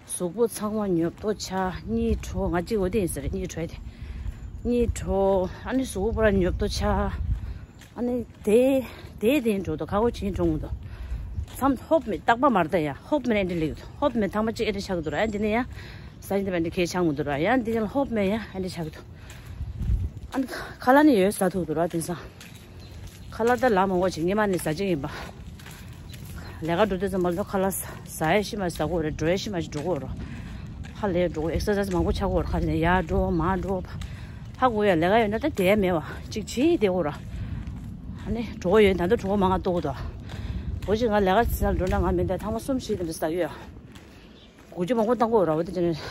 གཟུགས་པོ་ཚང་མ་ཉོབ་ཏོ་ཆགས། གཉིད་བྲོ། ང་གཅིག་འོ་དེ་ཡིན་ཟེར་གཉིད་བྲོ་ཡ་དེ། གཉིད་བྲོ། ཨ་ནི་གཟུགས་པོ་པར་ཉོབ་ཏོ་ཆགས། ཨ་ནི་དེ་དེ་དེ་འགྲོ་དོ་ཁ་བོ་ཆེན་གྲོང་དོ། མཚམས་ཧོབ་མེ་རྟག་པ་མར་ད་ཡ་ཧོབ་མེ་ཨེ་འདྲ་ལེགས་དོ། ཧོབ་མེ་ཐང་མ་གཅིག་ཨེ་འདྲ་ཆགས་དོ་ར། ཨ་འདི་ནི་ཡ་ས་ཡིན་དེ་བ་འདི་ཁེ་ཆགས་མི་འདུག་ར། ཡ་འདི་ནི་ཧོབ་མེ་ཡ་ཨེ་འདྲ་ཆགས་དོ། ཨ་ནི་ཁ་ལག་ནི་ཡོད་ཟ་ཐུབ་དོ་ར་དེང་སང་། ཁ་ལག་ད་ལ་མང་བོ་ཅིག་ཉི་མ་ནས་ཟ་ཅིག་ཡིན་པ། ལས་ཀ་འགྲོ་དུས་ཙམ་པ་ལ་ཁ་ལག་ཟ་ཡ་ཤི་མ་ཟ་གོ་རེད། འགྲོ་ཡ་ཤི་མ་ཞིག་འགྲོ་གོ་རོ། ཧ་ལས་འགྲོ་གོ། ཨེག་སར་སའིཛ་མང་པོ་ཆགས་གོ་རོ། ཁ་ཅིག་ནས་ཡར་འགྲོ་མར་འགྲོ། ཧ་གོ་ཡ་ལས་ཀ་ཡོད་ན་ད་དེ་མེད་བ་ཅིག་བྱེད་བསྡད་གོ་ར། ཨ་ནི་གྲོད་ཁོག་ཡོད་ད་དུང་གྲོད་ཁོག་མང་ང་ལྟོགས་གོ་དོ། འོ་ཅིག་ང་ལས་ཀ་ཟ་འགྲོ་ན་ང་མི་འདའ་ཐང་མ་གསུམ་བཞི་དེ་འདྲ་ཟ་གི་ཡོད། དགུ་བཅུ་མང་པོ་བཏང་གོ་ར། འོ་དེ་བྱས་ནས་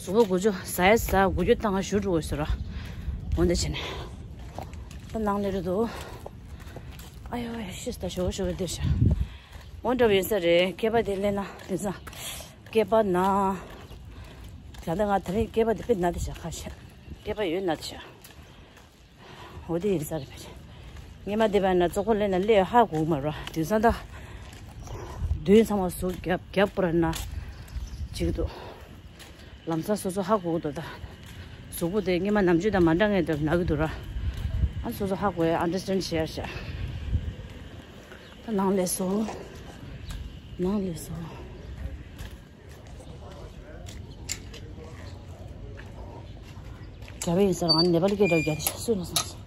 གཟུགས་པོ་དགུ་བཅུ་ཟ་ཡ་ཟ་དགུ་བཅུ་བཏང་ང་ཞུ་འགྲོ་གོ་ཟེར་ར། འོ་དེ་བྱས་ནས་ད་ནང་ལས་རེད་དོ། ཨ་ཡོ་ཤི་ད་ཞོ་ཞོ་དེ་ཤ། འོ་འདྲ་བ་ཡིན་ས་རེད། སྐེད་པ་དེ་ལེན་ན་དེང་སང་སྐེད་པ་ན། ད་ལྟ་ང་དེ་རིང་སྐེད་པ་དེ་དཔེ་ན་དེ་ཤ་ཁ་ཤ། སྐེད་པ་ཡོད་ན་དེ་ཤ། འོ་དེ་ཡིན་ས་རེད་པས། ངས་མ་བསྡད་པ་ན་ཙོག་པོ་ལེན་ན་སླེབས་ཧ་གོ་མ་རོ། དེང་སང་ད་མདུན་ཚང་མ་ཟུག་རྒྱབ་རྒྱབ་པར་ན་ཅིག་འདུག་ལམ་སང་སོ་སོ་ཧ་གོ་འདུག་ད་གཟུགས་པོ་དེ་སྔོན་མ་ནམ་རྒྱུན་དང་མ་འདྲ་ངེས་འདུག་ན་གི་འདུག་ར། ཨ་སོ་སོ་ཧ་གོ་ཡ་ཨན་ཌར་སི་ཊེན་ཌ་བྱེད་ཡ་ཤ། ད་ནང་ལས་སོ། ནང་ལས་སོ། རྒྱ་བོད་ཡིན་ས་རང་ནེ་པ་ལི་སྐད་འདྲ་བོ་རྒྱག་དེ་ཤ་སུས་ན་སོང་སོང་།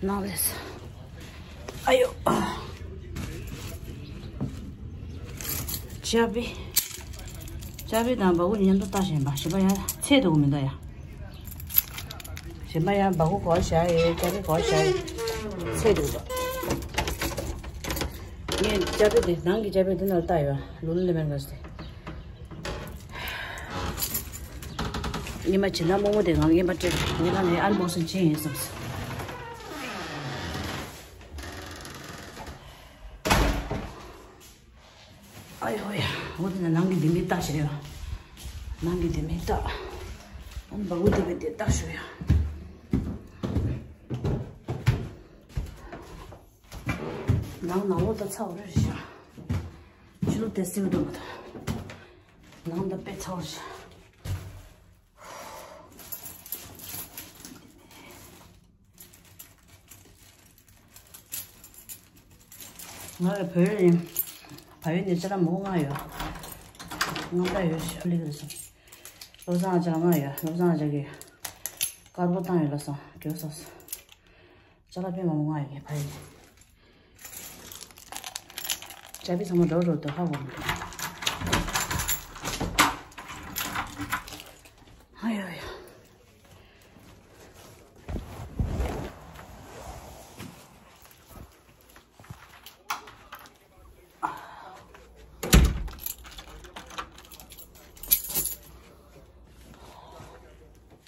ནང་ལས་སོ། ཨ་ཡོ། ཅ་བི། ཅ་བི་དང་སྦ་ཁུག་མཉམ་དུ་བཏགས་བཞིན་པ་ཞིག་པ་ཡ་ཚད་འདུག་མི་འདུག་ཡ། གཞན་པ་ཡང་སྦ་ཁུག་གོ་བྱ་ཡོད། ཅ་པི་གོ་བྱ་ཡོད། ཚད་འདུག་པ། ངས་ཅ་པི་དེ་ནང་གི་ཅ་པི་དེ་ནང་ལ་བཏགས་ཡོད། ལུ་ལུ་ལེ་མོན་ག་ཟེར། ཉི་མ་བྱིན་ན་རྨོ་མོ་དེ་ངང་ཉི་མ་སྤྲད། ཉི་མ་ནས་ཨན་བོག་སིང་བྱེད་ཡིན་བསམས། ཨ་ཡོ་ཡ། འོ་དེ་ན་ནང་གི་དེ་མི་ལྟ་ཞེས་ཡ། ནང་གི་དེ་མི་ལྟ། ཨན་བ་འུ་དེ་བས་དེ་ལྟ་ཞུ་ཡ། ནང་ནང་འོ་ད་ཚ་འོ་རེ་རེ་ཤ། ཕྱི་ལོགས་དེ་སེམས་སྡུག་མ་ཐག། ནང་ད་དཔེ་ཚ་བོ་ཤ། ང་ལ་བོད་ཡིན། བལ་ཡུལ་ནས་ཅ་ལག་མང་པོ་མངགས་ཡོད། མངགས་བསྡད་ཡོད་ཤ་ལིག་རེ་སོང་། བློ་བཟང་ཨ་ཅག་མངགས་ཡོད། བློ་བཟང་ཨ་ཅག་གིས་དཀར་པོ་བཏང་ཡོད་ལ་སོང་། གྱོད་སོང་། ཅ་ལག་དཔེ་མང་པོ་མངགས་ཡོད་ངས་བལ་ཡུལ་ནས། ཅ་པི་ཚང་མ་འགྲོ་འགྲོ་འདུག་ཧ་གོ་མི་འདུག་ཨ་ཡ་ཡ།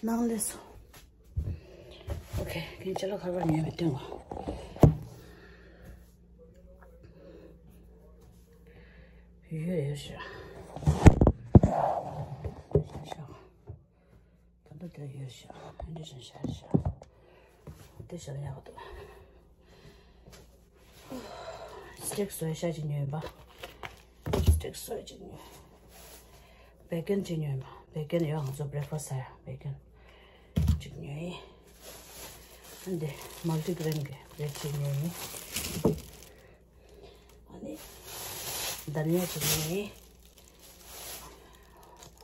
ནང་ལས་སོ། ཨོ་ཁེ། ཁྱེད་ཅ་ལག་ཁ་པར་ཉོས་མི་སྟོན་གོ། ཡོད་ཡོད་ཤག་ད་ལྟ་དེ་ཡོད་ཤག་ཨ་འདྲ་ཞིག་ཤར་ཤག་དེ་ཤར་ཡག་འདུག་སི་ཊིག་སོ་ཡ་ཤ་ཅིག་ཉོས་པ། སི་ཊིག་སོ་ཡ་ཅིག་ཉོས། བེ་ཀན་ཅིག་ཉོས་པ། བེ་ཀན་ཡོད། ང་ཚོ་བྷི་རེག་ཕ་སི་ཊི་ཟ་ཡ་བེ་ཀན་ཅིག་ཉོས་ཡིན། འདི་མལ་ཊི་གྷི་རེན་གྱི་བྷི་རེཌ་ཅིག་ཉོས་ཡིན། ཨ་ནི་དྷ་ནི་ཡ་ཅིག་ཉོས་ཡིན།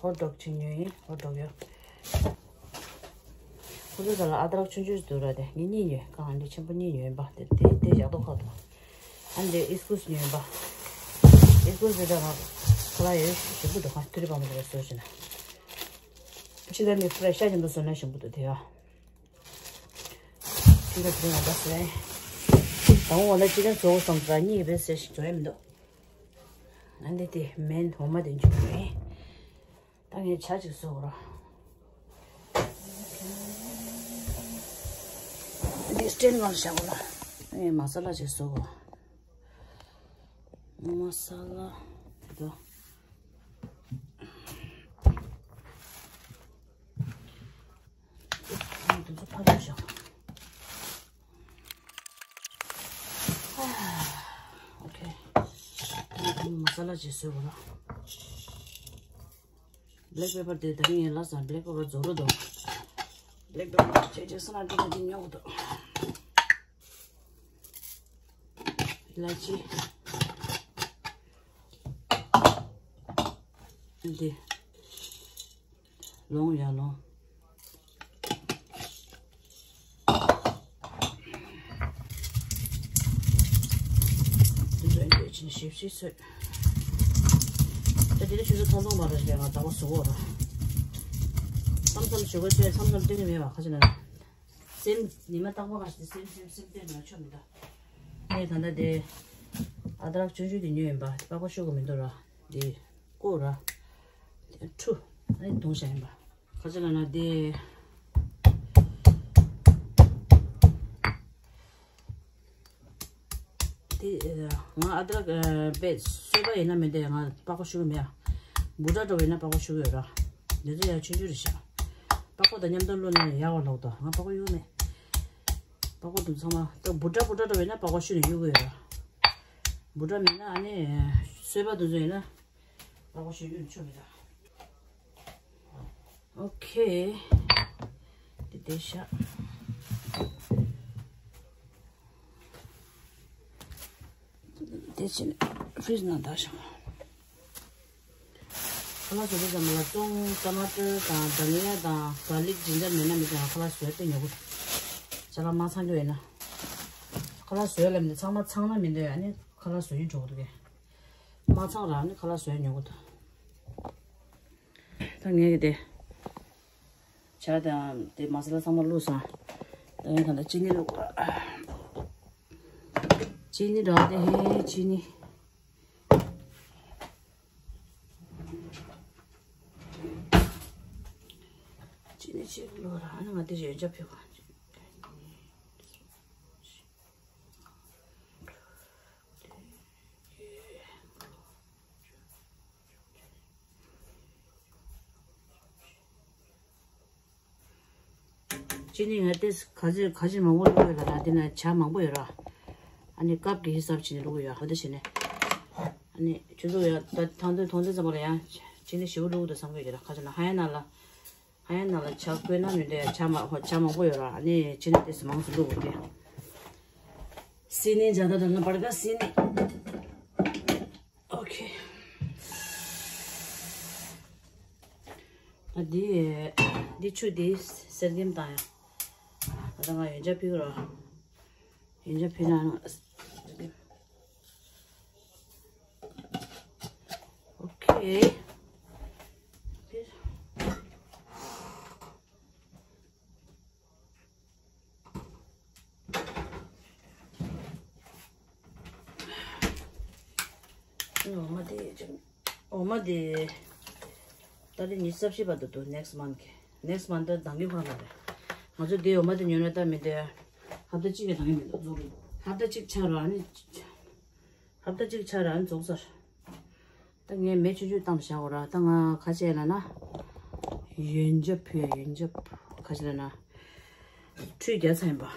ཧོཊ་ཌོག་ཅིག་ཉོས་ཡིན། ཧོཊ་ཌོག་ཡོད། ཁོ་ཚོ་ད་ལ་ཨ་དྲག་ཆུང་ཆུང་ཞིག་འདུག་ར། དེ་ངས་གཉིས་ཉོས། རྐང་འདི་ཆེན་པོ་གཉིས་ཉོས་ཡིན་པ། དེ་དེ་དེ་ཡག་ཏོག་ཁ་འདུག་ཨ་འདི་ཨིས་ཀུས་ཉོས་ཡིན་པ། ཨིས་ཀུས་དེ་ད་ང་ཁ་ལག་ཡོད་ཞིམ་པོ་འདུག་ཁ་ཐུ་རི་པ་མ་དེ་བཟོ་བྱས་ན། ཕྱི་ལ་ནི་ཕུ་ར་ཤ་ཆེན་པོ་བཟོས་ན་ཞིམ་པོ་འདུག་དེ་ཡ། ཅི་འདྲ་དེ་ང་འདྲ་ཟེར། དང་པོ་ལ་ཅི་འདྲ་བཟོ་བསམ་ཙང་གཉིས་རེ་ཟེར་ཞིག་བཟོ་ཡ་མི་འདུག་ཨ་འདི་དེ་མེན་འོ་མ་དེ་འཇུག་ནས། ད་ངས་ཇ་ཅིག་བཟོ་དགོས་ར། འདི་སི་ཊེན་ནང་བཞག་དགོས་ར། ངས་མ་ས་ལ་ཅིག་བཟོ་དགོས། མ་ས་ལ་དེ་དོ། དེ་ཚོ་ཕར་ལ་བཞག་ཨོ་ཁེ། མ་ས་ལ་ཅིག་བཟོས་དགོས་ར། བྷེ་ལེག་པེ་པར་དེ་ད་རིང་ཡིན་ལ་སང་བྷེ་ལེག་པེ་པར་རྫོགས་རུ་འདུག་བྷེ་ལེག་པེ་པར་ཆེ་ཆེ་སོང་ན་འདི་ག་འདི་ཉོ་གི་འདུག་ལ་ཅི། འདི། ལོང་ཡ་ལོང་། འདི་ཚོ་འདི་ཕྱིན་ཞིབ་ཞིབ་བཟོས། ད་དེ་ནི་ཆུ་ཚོད་ཐུང་ཐུང་མ་རེད་ལས་ང་ཟླ་བ་བཟོ་འོ་ར། མཚམས་མཚམས་ཞོགས་པ་བཅས་མཚམས་མཚམས་སྟོན་གྱི་མེད་པ་ཁ་ཆེ་ན། སེམས་ཉི་མ་རྟག་པ་ག་ཞིག་སེམས་སེམས་སེམས་སྟོན་ན་ཆོ་མི་འདུག་ངས་ད་ལྟ་དེ་ཨ་དྲག་ཆུང་ཆུང་དེ་ཉོས་ཡིན་པ་དེ་པགས་པ་བཤུ་གི་མི་འདུག་ར། དེ་ཀོ་ར། དེ་ཁྲུ། ཨ་ནི་བརྡུངས་བཞག་ཡིན་པ། ཁ་ཆེ་ལ་ན་དེ། དེ་ང་ཨ་དྲག་པས་སོས་པ་ཡིན་ན་མི་འདུག་ང་པགས་པ་བཤུ་གི་མེད་ཨ། འབུ་ཕྲ་འགྲོ་བ་ཡིན་ན་པགས་པ་བཤུ་གི་ཡོད་ར། འདི་ཚོ་ཡང་ཆུང་ཆུང་རེད་ཤག་པགས་པ་དང་མཉམ་དུ་བླུགས་ན་ཡག་པ་ལོག་ཏོ། ང་པགས་པ་གཡུག་མེད། པགས་པ་དུ་ཚང་མ་ད་འབུ་ཕྲ་འབུ་ཕྲ་འགྲོ་བ་ཡིན་ན་པགས་པ་བཤུ་ནས་གཡུག་གི་ཡོད་ར། འབུ་ཕྲ་མེད་ན་ཨ་ནི་སོས་པ་དུ་ཚོ་ཡིན་ན། ཨོ་ཤི་ཡུན་ཆུ་མི་ད། ཨོ་ཁེ། དེ་དེ་ཤ། དེ་ཕྱིན་ཕྲིས་ནང་ད་ཤ། ཁ་ལག་བཟོ་དུས་ཙམ་ལ་ཙོང་ཊ་མ་ཊར་དང་དྷ་ནི་ཡ་དང་གྷར་ལིག་ཇིན་ཇར་མེད་ན་མི་ཚང་ཁ་ལག་བཟོས་ཏེ་ཉོ་གི། ཅ་ལག་མ་ཚང་རྒྱུ་ཡིན་ན། ཁ་ལག་བཟོས་ལ་མི་ཚང་མ་ཚང་ན་མི་འདོད་ཨ་ནི་ཁ་ལག་བཟོ་ཡིན་འགྲོ་གི་འདུག་གས། མ་ཚང་རང་ནི་ཁ་ལག་བཟོས་ཉོ་གི་འདུག་ད་ངས་ཀྱི་དེ། ཇ་དང་དེ་མ་ས་ལ་ཚང་མ་བླུགས་སོང་། ད་ཡིན་གང་ལྟར་ཅི་ནི་བླུགས། ཅི་ནི་འདྲ་དེ་ཧེ་ཅི་ནི། ཅི་ནི་ཅི་བླུགས་ར། ཨ་ནི་ང་དེ་ཡོན་ཆབ་ཕུལ་ག་ཅི་ནི་ང་ཏེས་ཁ་ཅིག་ཁ་ཅིག་མང་པོ་བླུགས་ཡོད་ལ་ར། དེ་ན་ཇ་མང་པོ་ཡོད་ར། ཨ་ནི་ཀབ་ཀྱི་ཧི་སབ་བྱས་ནས་བླུགས་ཡོད། ཧ་ད་བྱས་ནས་ཨ་ནི་ཁྱོད་ཚོ་ཡང་ད་ཐང་དོན་ཐོང་དོན་ཙམ་པ་ལ་ཡང་ཅི་ནི་ཞེ་པོ་བླུགས་འདུག་བསམ་གི་ཡོད་ར། ཁ་ཅིག་ན་ཧ་ཡ་ན་ལ་ཧ་ཡ་ན་ལ་ཇ་བསྐོལ་ན་མི་འདུག་ཡ། ཇ་མ་ཧོ་ཇ་མང་པོ་ཡོད་ར། ཨ་ནི་ཅི་ནི་ཏེས་མང་སུ་བླུགས་དགོས་ཏེ། སི་ནི་ཇ་ད་ད་ན་བར་ག་སི་ནི། ཨོ་ཁེ། ད་འདི་འདི་ཆུ་འདི་གསེར་སྐྱེམས་བཏང་ཡ། ད་ང་ཡོན་ཆབ་ཕུལ་རོགས། ཡོན་ཆབ་ཕུལ་ན། ཨོ་ཁེ། འོ་མ་དེ་ཅིག་འོ་མ་དེ་ད་རེས་ཉི་ཤུ་རྩ་བཞི་བར་དུ་འདུག next month གི། next month ད་འདང་གི་ཁོ་རང་རེད། ང་ཚོ་དེ་འོ་མ་དེ་ཉོས་ན་ད་མི་འདོད་ཡ། ཧབ་ཏ་གཅིག་གི་འདང་གི་མི་འདུག་རྫོགས་རེད། ཧབ་ཏ་གཅིག་ཆགས་ར་ཨ་ནི། ཧབ་ཏ་གཅིག་ཆགས་ར་ཨ་ནི་རྫོགས་ཚར། ད་ངས་མེ་ཆུང་ཆུང་བཏང་བཞག་འོ་ར། ད་ང་ཁ་ཆེ་ལ་ན། ཡོན་ཆབ་ཕུལ་ཡ། ཡོན་ཆབ་ཁ་ཆེ་ལ་ན། ཁྲུས་རྒྱག་ཚར་ཡིན་པ།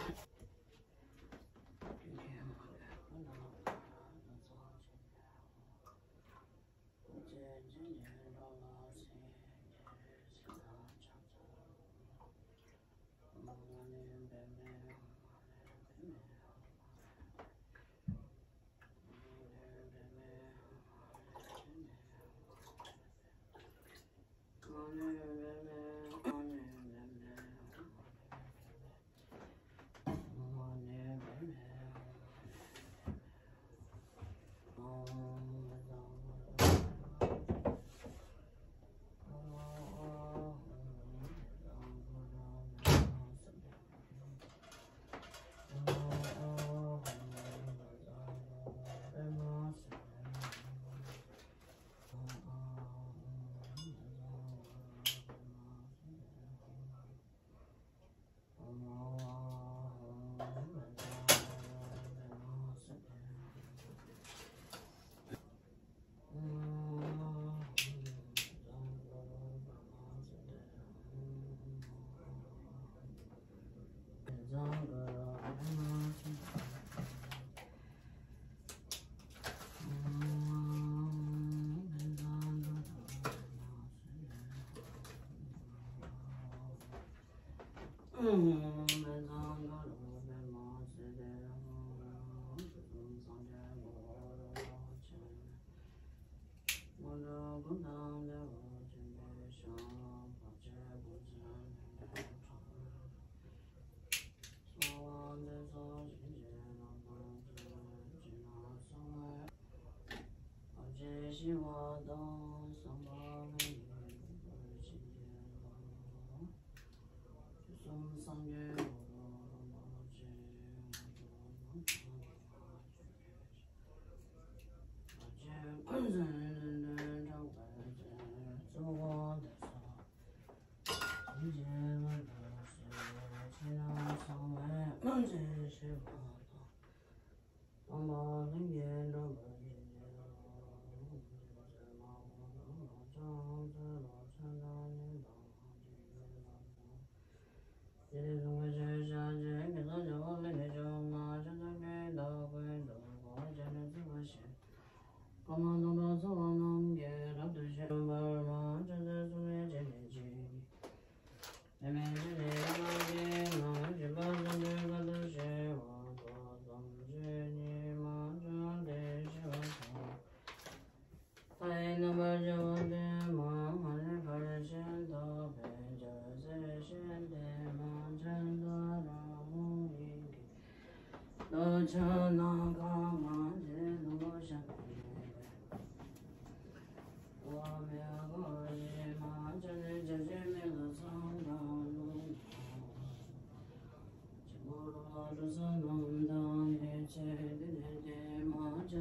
ཕར་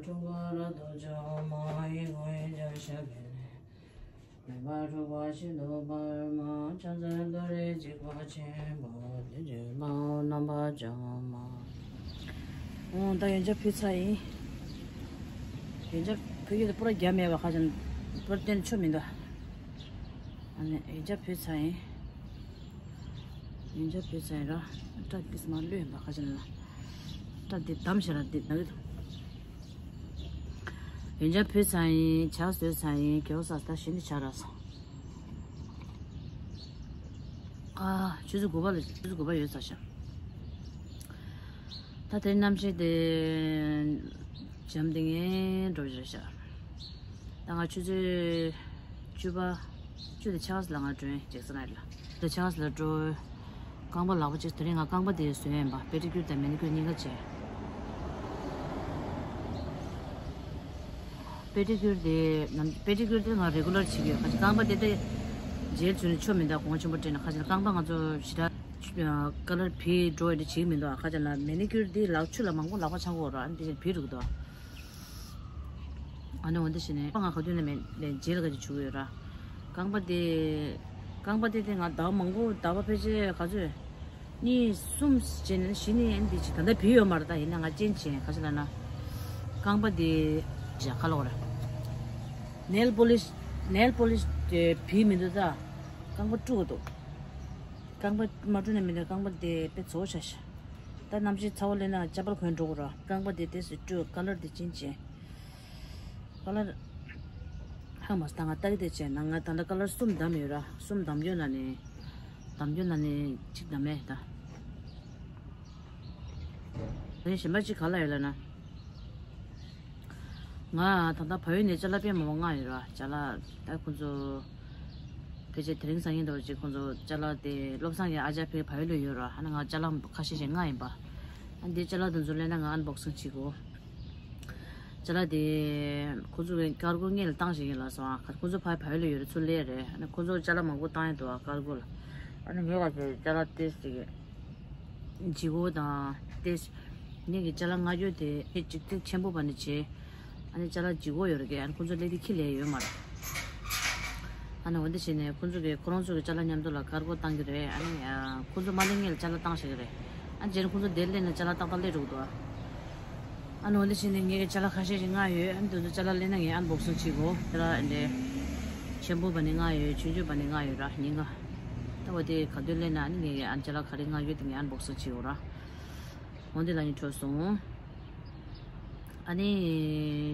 འཁྲུག་པ་རབ་ཏུ་འཇོམས་མ་ཡི་གོང་ཡི་བྱ་ཤ་གི་ནས། མེ་འབར་འཁྲུག་པ་ཤིན་ཏུ་འབར་མ། ཕྱག་འཚལ་ཏུ་རེ་འཇིགས་པ་ཆེན་པོ་དེ་བཞིན་དཔའ་བོ་རྣམ་པར་འཇོམས་མ། འོ་ད་ཡོན་ཆབ་ཕུལ་ཚར་ཡིན། ཡོན་ཆབ་ཕུལ་རྒྱུ་དེ་པུ་ར་རྒྱ་མེད་པ་ཁ་ཅན་པུ་ར་བསྟན་ཆོ་མི་འདུག་ཨ་ནི་ཡོན་ཆབ་ཕུལ་ཚར་ཡིན། ཡོན་ཆབ་ཕུལ་ཚར་ཡིན་ར། སྐྲ་ཏིས་མ་ལུས་ཡིན་པ་ཁ་ཅན་ལ། སྐྲ་འདི་བསྡམས་ཤག་ར་འདི་ནང་གི། ཡོན་ཆབ་ཕུལ་ཚར་ཡིན། ཇ་བཟོས་ཚར་ཡིན། གེའུ་ས་ད་གཞན་འདི་ཆགས་ར་སོང་། ཨ། ཆུ་ཚོད་དགུ་པ་ལ་ཆུ་ཚོད་དགུ་པ་ཡོལ་ཚར་ཤག་ད་དེ་གནམ་གཤིས་དེ་འཇམ་དེ་ངན་འགྲོ་བཞིན་རེད་ཤག་ད་ང་ཆུ་ཚོད་བཅུ་པ་བཅུ་དང་ཕྱེད་ཀ་ལ་ང་འགྲོ་ཡིན། ཇེག་སན་ཧའེཊ་ལ། དེ་ཕྱེད་ཀ་ལ་འགྲོ། རྐང་པ་ལག་པ་གཅིག་དེ་རིང་ང་རྐང་པ་དེ་བཟོས་ཡིན་པ། པེ་ཌི་ཀིའུར་དང་མེ་ནི་ཀིའུར་གཉིས་ཀ་བྱས། པེ་ཌི་ཀིའུར་དེ་ནམ་པེ་ཌི་ཀིའུར་དེ་ང་རེ་གུ་ལར་བྱེད་ཀྱི་ཡོད། ཁ་ཅིག་རྐང་པ་དེ་དེ་ཇེལ་བྱུགས་ནས་ཆོ་མི་འདུག་གོང་ཆེན་པོ་སྤྲད་ན། ཁ་ཅིག་རྐང་པ་ང་ཚོ་ཞེ་དྲག་ཀ་ལར་བིད་འགྲོ་ཡོད་དེ་བྱེད་ཀྱི་མི་འདུག་ཁ་ཅིག་ལ་མེ་ནི་ཀིའུར་དེ་ལག་ཆུ་ལ་མང་པོ་ལག་པ་འཆང་གི་ཡོད་ར། ཨ་ནི་དེ་བྱས་བིད་འགྲོ་གི་འདུག་ཨ་ནི་འོ་འདི་བྱས་ནས་ང་ག་དུས་ནས་མེད་ལས་ཇེལ་ག་ཅིག་བྱུགས་ཡོད་ར། རྐང་པ་དེ་རྐང་པ་དེ་དེ་ང་ཟླ་བ་མང་པོ་ཟླ་བ་ཕལ་ཆེར་ག་ཚོད་གཉིས་གསུམ་བྱས་ནས་གཞི་ནས་ཨ་ནི་དེ་ཅིག་ད་ལྟ་བིད་ཡོད་མ་རེད། ད་ཡིན་ན་ང་ཅན་བྱས་ག་ཅིག་ལབ་ན་རྐང་པ་དེ་ཞག་ཁ་ལོག་ར། ནེལ་པོ་ལིཤ་ནེལ་པོ་ལིཤ་དེ་བིད་མི་འདུག་ད་རྐང་པ་བཀྲུ་དགོས་འདུག་རྐང་པ་མ་བཀྲུ་ན་མི་འདུག་རྐང་པ་དེ་དཔེ་བཙོག་ཆགས་ཤག་ད་གནམ་གཤིས་ཚ་བ་སླེབས་ན་ཅ་པལ་གོན་འགྲོ་དགོས་ར། རྐང་པ་དེ་དེ་སུ་བཀྲུ་ཀ་ལར་དེ་ཅན་བྱས། ཀ་ལར་ཧ་མ་སི་ད་ང་ལྟ་གི་དེ་བྱས་ན་ང་ད་ལྟ་ཀ་ལར་གསུམ་བདམས་ཡོད་ར། གསུམ་བདམས་ཡོད་ན་ནི་བདམས་ཡོད་ན་ནི་གཅིག་བདམས་མེད་ད། ཨ་ནི་གཞན་པ་གཅིག་ག་ལ་ཡོད་ལབ་ན། ང་ད་ལྟ་བལ་ཡུལ་ནས་ཅ་ལག་དཔེ་མང་པོ་མངགས་ཡོད་ར། ཅ་ལག་ད་ཁོང་ཚོ་ཕལ་ཆེར་དེ་རིང་སང་ཉིན་འདྲ་བོ་ཅིག་ཁོང་ཚོ་ཅ་ལག་དེ་བློ་བཟང་གི་ཨ་ཅག་ཕ་གི་བལ་ཡུལ་ལ་ཡོད་ར། ཨ་ནི་ང་ཅ་ལག་ཁ་ཤས་ཤིག་མངགས་ཡིན་པ། ཨ་ནི་དེ་ཅ་ལག་དེ་ཚོ་སླེབས་ན་ང་ཨན་བོག་སིང་བྱེད་དགོས། ཅ་ལག་དེ་ཁོ་ཚོ་གི་ཀར་གོ་སྔོན་ལ་བཏང་བཞག་ཡིན་ལབ་སོང་ཨ། ཁོ་ཚོ་ཕ་བལ་ཡུལ་ལ་ཡོད་རེད། ཚུར་སླེབས་རེད། ཨ་ནི་ཁོ་ཚོ་ཅ་ལག་མང་པོ་བཏང་ཡོད་འདུག་ཨ། ཀར་གོ་ལ། ཨ་ནི་ངས་ག་ཚོད་ཅ་ལག་ཏོག་ཙམ་ཅིག་ལྗིད་ཁོག་དང་ཏོག་ཙམ་ངས་ཀྱི་ཅ་ལག་མངགས་རྒྱུ་དེ་ཧེ་ཅིག་ཏོག་ཙམ་ཆེན་པོ་བ་ནི་བྱས། ཨ་ནི་ཅ་ལག་ལྗིད་ཁོག་ཡོད་རེད་གི། ཨ་ནི་ཁོ་ཚོ་སླེབས་དུས་ཁྱི་ལས་ཡོད་མ་རེད། ཨ་ནི་འོ་འདི་བྱས་ནས་ཁོ་ཚོ་གི་ཁོ་རང་ཚོ་གི་ཅ་ལག་མཉམ་དུ་ལ་ཀར་གོ་བཏང་གི་རེད། ཨ་ནི་ཨ་ཁོ་ཚོ་མ་སླེབས་སྔོན་ལ་ཅ་ལག་བཏང་བཞག་གི་རེད། ཨ་ནི་རྗེས་ནས་ཁོ་ཚོ་འདིར་སླེབས་ནས་ཅ་ལག་ཏག་ཏག་སླེབས་འགྲོ་གི་འདུག་ཨ། ཨ་ནི་འོ་འདི་བྱས་ནས་ངས་ཀྱི་ཅ་ལག་ཁ་ཤས་ཤིག་མངགས་ཡོད། ཨ་ནི་དེ་ཚོ་ཅ་ལག་སླེབས་ན་ངས་ཨན་བོག་སིང་བྱེད་དགོས། ཅ་ལག་འདི་ཆེན་པོ་བ་ནི་མངགས་ཡོད། ཆུང་ཆུང་བ་ནི་མངགས་ཡོད་ར། ཉིན་ག་ད་འོ་དེ་ག་དུས་སླེབས་ན་ཨ་ནི་ངས་ཨན་ཅ་ལག་ག་རེ་མངགས་ཡོད་དེ་ངས་ཨན་བོག་སིང་བྱེད་དགོས་ར། འོ་འདི་ལ་ནི་འཕྲོད་སོང་། ཨ་ནི་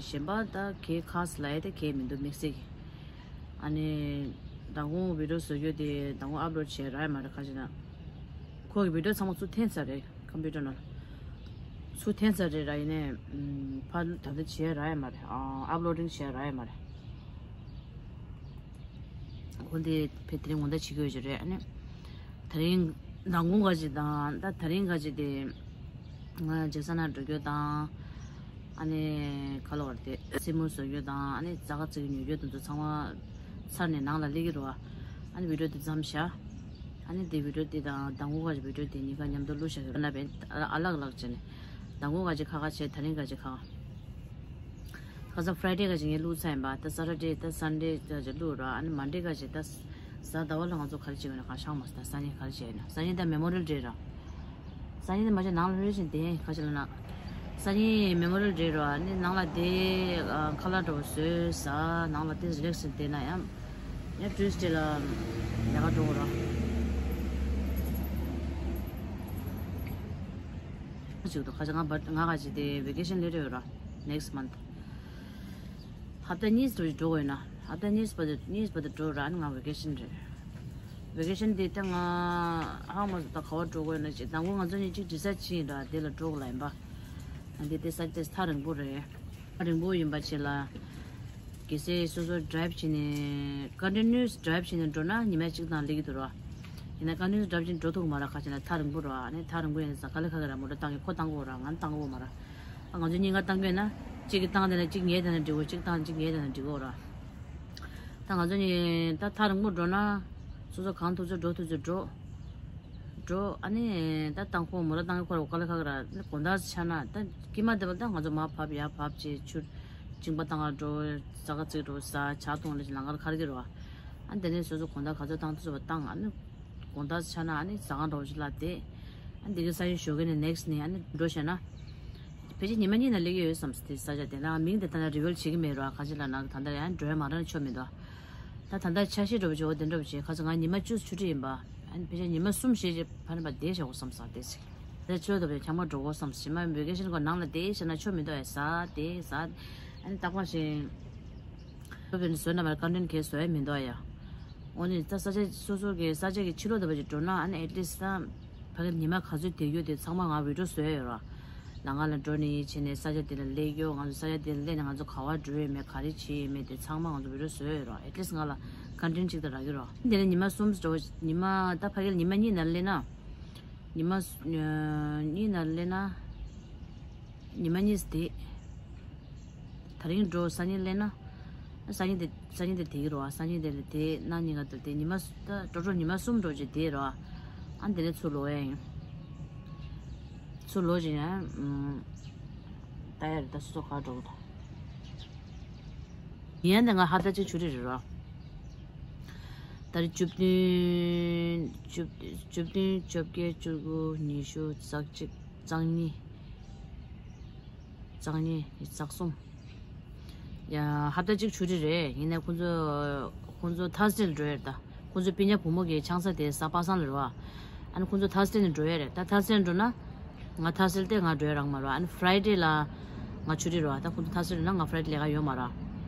གཞན་པ་ད་གའི་ཁ་སི་ལ་ཡ་དེ་གའི་མི་འདུག་དམིགས་བསལ་གྱི། ཨ་ནི་མདང་དགོང་བི་ཌིའོ་བཟོ་རྒྱུ་དེ་མདང་དགོང་ཨབ་ལོཌ་བྱས་རག་ཡ་མ་རེད། ཁ་ཅིག་ན་ཁོ་གི་བི་ཌིའོ་ཚང་མ་ཚུར་འཐེན་ཚར་རེད། ཀམ་པུ་ཊར་ནང་ཚུར་འཐེན་ཚར་རེད་ར། ཡིན་ནའི་ཕར་ད་ལྟ་བྱས་རག་ཡ་མ་རེད། ཨབ་ལོ་ཌིང་བྱས་རག་ཡ་མ་རེད། འོ་འདི་ཕེ་དེ་རིང་ངོ་ད་བྱེད་ཀྱི་ཡོད་ཀྱི་རེད། ཨ་ནི་དེ་རིང་མདང་དགོང་ག་ཅིག་དང་ད་དེ་རིང་ག་ཅིག་དེ་ང་ཇེག་སན་ན་འགྲོ་རྒྱུ་དང་། ཨ་ནི་ག་ལ་བར་དེ་སེན་མོ་བཟོ་རྒྱུ་དང་། ཨ་ནི་ཛ་ག་ཙིག་ཉོ་རྒྱུ་དེ་ཚོ་ཚང་མ་ཚར་ནས་ནང་ལ་སླེབས་ཀྱི་རེད་བ། ཨ་ནི་བི་ཌིའོ་དེ་མཚམས་བཞག་ཨ་ནི་དེ་བི་ཌིའོ་དེ་དང་མདང་དགོང་ག་ཅིག་བི་ཌིའོ་དེ་གཉིས་ཀ་མཉམ་དུ་བླུགས་བཞག་གི་རེད། ན་བས་ཨ་ལག་ལག་བྱས་ནས་མདང་དགོང་ག་ཅིག་ཁ་ཁ་བྱས། དེ་རིང་ག་ཅིག་ཁ་ཁ། ཁ་སང་ཕ་རའི་ཌེ་ག་ཅིག་ངས་བླུགས་ཚར་ཡིན་པ། ད་ས་ཊར་ཌེ་ད་སན་ཌེ་ག་ཅིག་བླུགས་ར། ཨ་ནི་མན་ཌེ་ག་ཅིག་ད་གཟའ་ཟླ་བ་ལ་ང་ཚོ་ག་རེ་བྱེད་ཀྱི་ཡོད་ན་གང་ཤང་མ་སོང་། ད་སང་ཉིན་ག་རེ་བྱེད་ཡོད་ན། སང་ཉིན་ད་མེ་མོ་རི་ཡལ་ཌེ་ར། སང་ཉིན་ད་མ་གཞི་ནང་ལ་རེ་བཞིན་བསྡད་ག་ཅིག་ལ་ན། སང་ཉིན་མེ་མོ་རི་ཡལ་ཌེ་ར། ཨ་ནི་ནང་ལ་བསྡད། ཁ་ལག་འདྲ་བོ་བཟོས་ཟ། ནང་ལ་བསྡད་རི་ལེག་སི་བྱས་བསྡད་ན་ཡང་ཡང་ཊུ་སི་ཌེ་ལ་ལས་ཀ་འགྲོ་དགོས་ར། ཅིག་ཏུ་ཁ་ཅིག་ང་བ་ང་ག་ཅིག་དེ་བེ་ཀེ་ཤན་སླེབས་རེད་ཡོད་ར། ནེག་སི་མན་ཐི། ཧབ་ཏ་གཉིས་ཙམ་འགྲོ་དགོས་ཡོད་ན། ཧབ་ཏ་གཉིས་པ་དེ་གཉིས་པ་དེ་འགྲོ་ར། ཨ་ནི་ང་བེ་ཀེ་ཤན་རེད། བེ་ཀེ་ཤན་དེ་ད་ང་ཧང་མ་སོང་། ད་ག་བ་འགྲོ་དགོས་ཡོད་ན་ཅིག་མདང་དགོང་ང་ཚོ་གཉིས་ཅིག་ཌི་སའེ་ཌི་བྱས་ཡིན་ར། དེ་ལ་འགྲོ་དགོས་ལ་ཡིན་པ། ཨ་འདི་དེ་ས་དེ་ཐག་རིང་པོ་རེད། ཐག་རིང་པོ་ཡིན་པ་བྱས་ལ། གལ་སྲིད་སོ་སོ་ཌ་རའེབ་བྱས་ནས་ཀོན་ཊི་ནུ་ཨས་ཌ་རའེབ་བྱས་ནས་འགྲོ་ན་ཉི་མ་གཅིག་དང་སླེབས་ཀྱི་འདུག་ར། ཡིན་ན་ཀོན་ཊི་ནུ་ཨས་ཌ་རའེབ་བྱས་ནས་འགྲོ་ཐུབ་མ་ར། ཁ་ཅིག་ན་ཐག་རིང་པོ་ར། ཨ་ནི་ཐག་རིང་པོ་ཡིན་ཙང་ག་ལེ་ག་གི་ར་མོ་ཊ་བཏང་གི། ཁོ་བཏང་གི་ཡོད་ར། ང་བཏང་གི་ཡོད་མ་ར། ཨ་ང་ཚོ་གཉིས་ཀ་བཏང་གི་ཡོད་ན་གཅིག་གིས་བཏང་བསྡད་ན་གཅིག་ཉལ་བསྡད་ན་འགྲིག་གོ། གཅིག་བཏང་གཅིག་ཉལ་བསྡད་ན་འགྲིག་གོ་ར། ད་ང་ཚོ་གཉིས་ད་ཐག་རིང་པོ་འགྲོ་ན་སོ་སོ་གང་ཐུབ་ཚོད་འགྲོ་ཐུབ་ཚོད་འགྲོ། འགྲོ། ཨ་ནི་ད་དང་ཁོ་མོ་ར་དང་ཁོ་ར་ག་ལ་ཁ་ག་ར་ནི་དགོང་དག་ཆ་ན་ད་ཀྱི་མ་དེ་བ་ད་ང་ཚོ་མ་བབ་ཡ་བབ་ཅེ་ཆུ་ཅིང་པ་དང་ང་འགྲོ་ཟ་ག་ཚིག་འགྲོ་ཟ་ཆ་ཐོང་ལ་ལང་ཀར་ཁར་གི་རོ། ཨ་ནི་དེ་ནས་སོ་སོ་དགོང་དག་ག་ཚོད་བཏང་ཐུབ་ཚོད་བཏང་། ཨ་ནི་དགོང་དག་ཆ་ན་ཨ་ནི་ཟ་ཁང་འགྲོ་ཞིག་ལ་དེ། ཨ་ནི་དེ་གི་ས་ཡི་ཞོགས་ཀས་ནས་ནེག་སི་ནི་ཨ་ནི་འགྲོ་བྱས་ན། ཕལ་ཆེར་ཉི་མ་གཉིས་ན་སླེབས་ཀྱི་ཡོད་བསམ་སྟེ་ས་ཆ་དེ་ན་མིང་དེ་ད་ན་རི་ཝེལ་བྱེད་ཀྱི་མེད་རོ། ཁ་ཅིག་ལ་ན་ད་ལྟ་ཡང་འགྲོ་ཡ་མ་རང་ཆོ་མི་འདུག་ད་ད་ལྟ་ཆ་ཤས་འགྲོ་བ་བྱེད་འོ་དེ་འགྲོ་བ་བྱེད་ཁ་ཅིག་ང་ཉི་མ་བཅུ་ཆུ་ཁྲི་ཡིན་པ། ཨ་ནི་ཕལ་ཆེར་ཉི་མ་གསུམ་ཞེས་ཀྱི་ཕ་རིན་པ་བསྡད་བཞག་འོ་བསམ་ས་དེ་ཞིག་ད་ཆོས་ད་བས་ཁྱང་མ་འགྲོ་འོ་བསམ་ཞི་མ་བེ་གེ་ཤན་གོ་ནང་ལ་བསྡད་བཞག་ན་ཆོ་མི་འདུག་ཨེ་ཟ་དེ་ཟ། ཨ་ནི་རྟག་པར་བཞིན་ལོ་བེ་ནི་བཟོས་ན་མར་ཀོན་ཊེན་ཊི་གས་བཟོ་ཡ་མི་འདུག་ཨ་ཡ། འོ་ནི་ད་ས་ཆ་སོ་སོ་གི་ས་ཆ་གི་ཕྱི་ལོགས་ད་བ་ཅིག་འགྲོ་ན་ཨ་ནི་ཨེ་ཊི་ལིསི་ད། ཕ་གི་ཉི་མ་ག་ཚོད་བསྡད་རྒྱུ་དེ་ཚང་མ་ང་བི་ཌིའོ་བཟོས་ཡོད་ར། ལ་ང་ལ་འགྲོ་ནི་བྱས་ནས་ས་ཆ་དེ་ལ་སླེབས་རྒྱུ་ང་ཚོ་ས་ཆ་དེ་ལ་སླེབས་ནས་ང་ཚོ་ག་བ་འགྲོ་ཡོད་མེད་ག་རེ་བྱས་ཡོད་མེད་དེ་ཚང་མ་ང་ཚོ་བི་ཌིའོ་བཟོས་ཡོད་ར། ཨེ་ཊི་ལིསི་ང་ལ་ཀོན་ཊེན་ཊི་གཅིག་ད་རག་གི་ར། དེ་ནས་ཉི་མ་གསུམ་འགྲོ་ཉི་མ་ད་ཕ་གི་ཉི་མ་གཉིས་ནང་སླེབས་ན། ཉི་མ་གཉིས་ནང་སླེབས་ན། ཉི་མ་གཉིས་དེ། ད་རིང་འགྲོ་སང་ཉིན་སླེབས་ན། སང་ཉིན་དེ་སང་ཉིན་དེ་དེ་གི་རོ། སང་ཉིན་དེ་ལ་དེ་གནངས་ཉིན་ག་དེ་དེ་ཉི་མ་ད་འགྲོ་འགྲོ་ཉི་མ་གསུམ་འགྲོ་རྗེས་དེ་རོ། ཨ་འདི་ནས་ཚུར་ལོག་ཡ་ཡིན། ཚུར་ལོག་རྗེས་ཡང་ད་ཡར་ད་སོ་སོ་ག་འགྲོ་གི་ད། ཡིན་ཡང་དེ་ང་ཧབ་ད་གཅིག་ཆུ་རི་རེད་རོ། ད་རེས་བཅུ་བདུན་བཅུ་བཅུ་བདུན་བཅོ་བརྒྱད་བཅུ་དགུ་ཉི་ཤུ་རྩ་གཅིག་རྩ་གཉིས། རྩ་གཉིས་རྩ་གསུམ། ཡ་ཧབ་ད་གཅིག་ཆུ་རི་རེད། ཡིན་ནའི་ཁོང་ཚོ་ཁོང་ཚོ་ཐར་སི་ཌེ་ལ་འགྲོ་ཡ་རེད་ད། ཁོང་ཚོ་སྤུན་ཀྱག་བུ་མོ་གི་ཆང་ས་དེ་ས་པ་སངས་ལ་རེད་བ། ཨ་ནི་ཁོང་ཚོ་ཐར་སི་ཌེ་ནས་འགྲོ་ཡ་རེད་ད། ཐར་སི་ཌེ་ནས་འགྲོ་ན་ང་ཐར་སི་ཌེ་ལ་དེ་ང་འགྲོ་ཡ་རག་མ་རེད་བ། ཨ་ནི་ཕ་རའི་ཌེ་ལ་ང་ཆུ་རི་རེད་བ། ད་ཁོང་ཚོ་ཐར་སི་ཌེ་ན་ང་ཕ་རའི་ཌེ་ལས་ཀ་ཡོད་མ་རེད།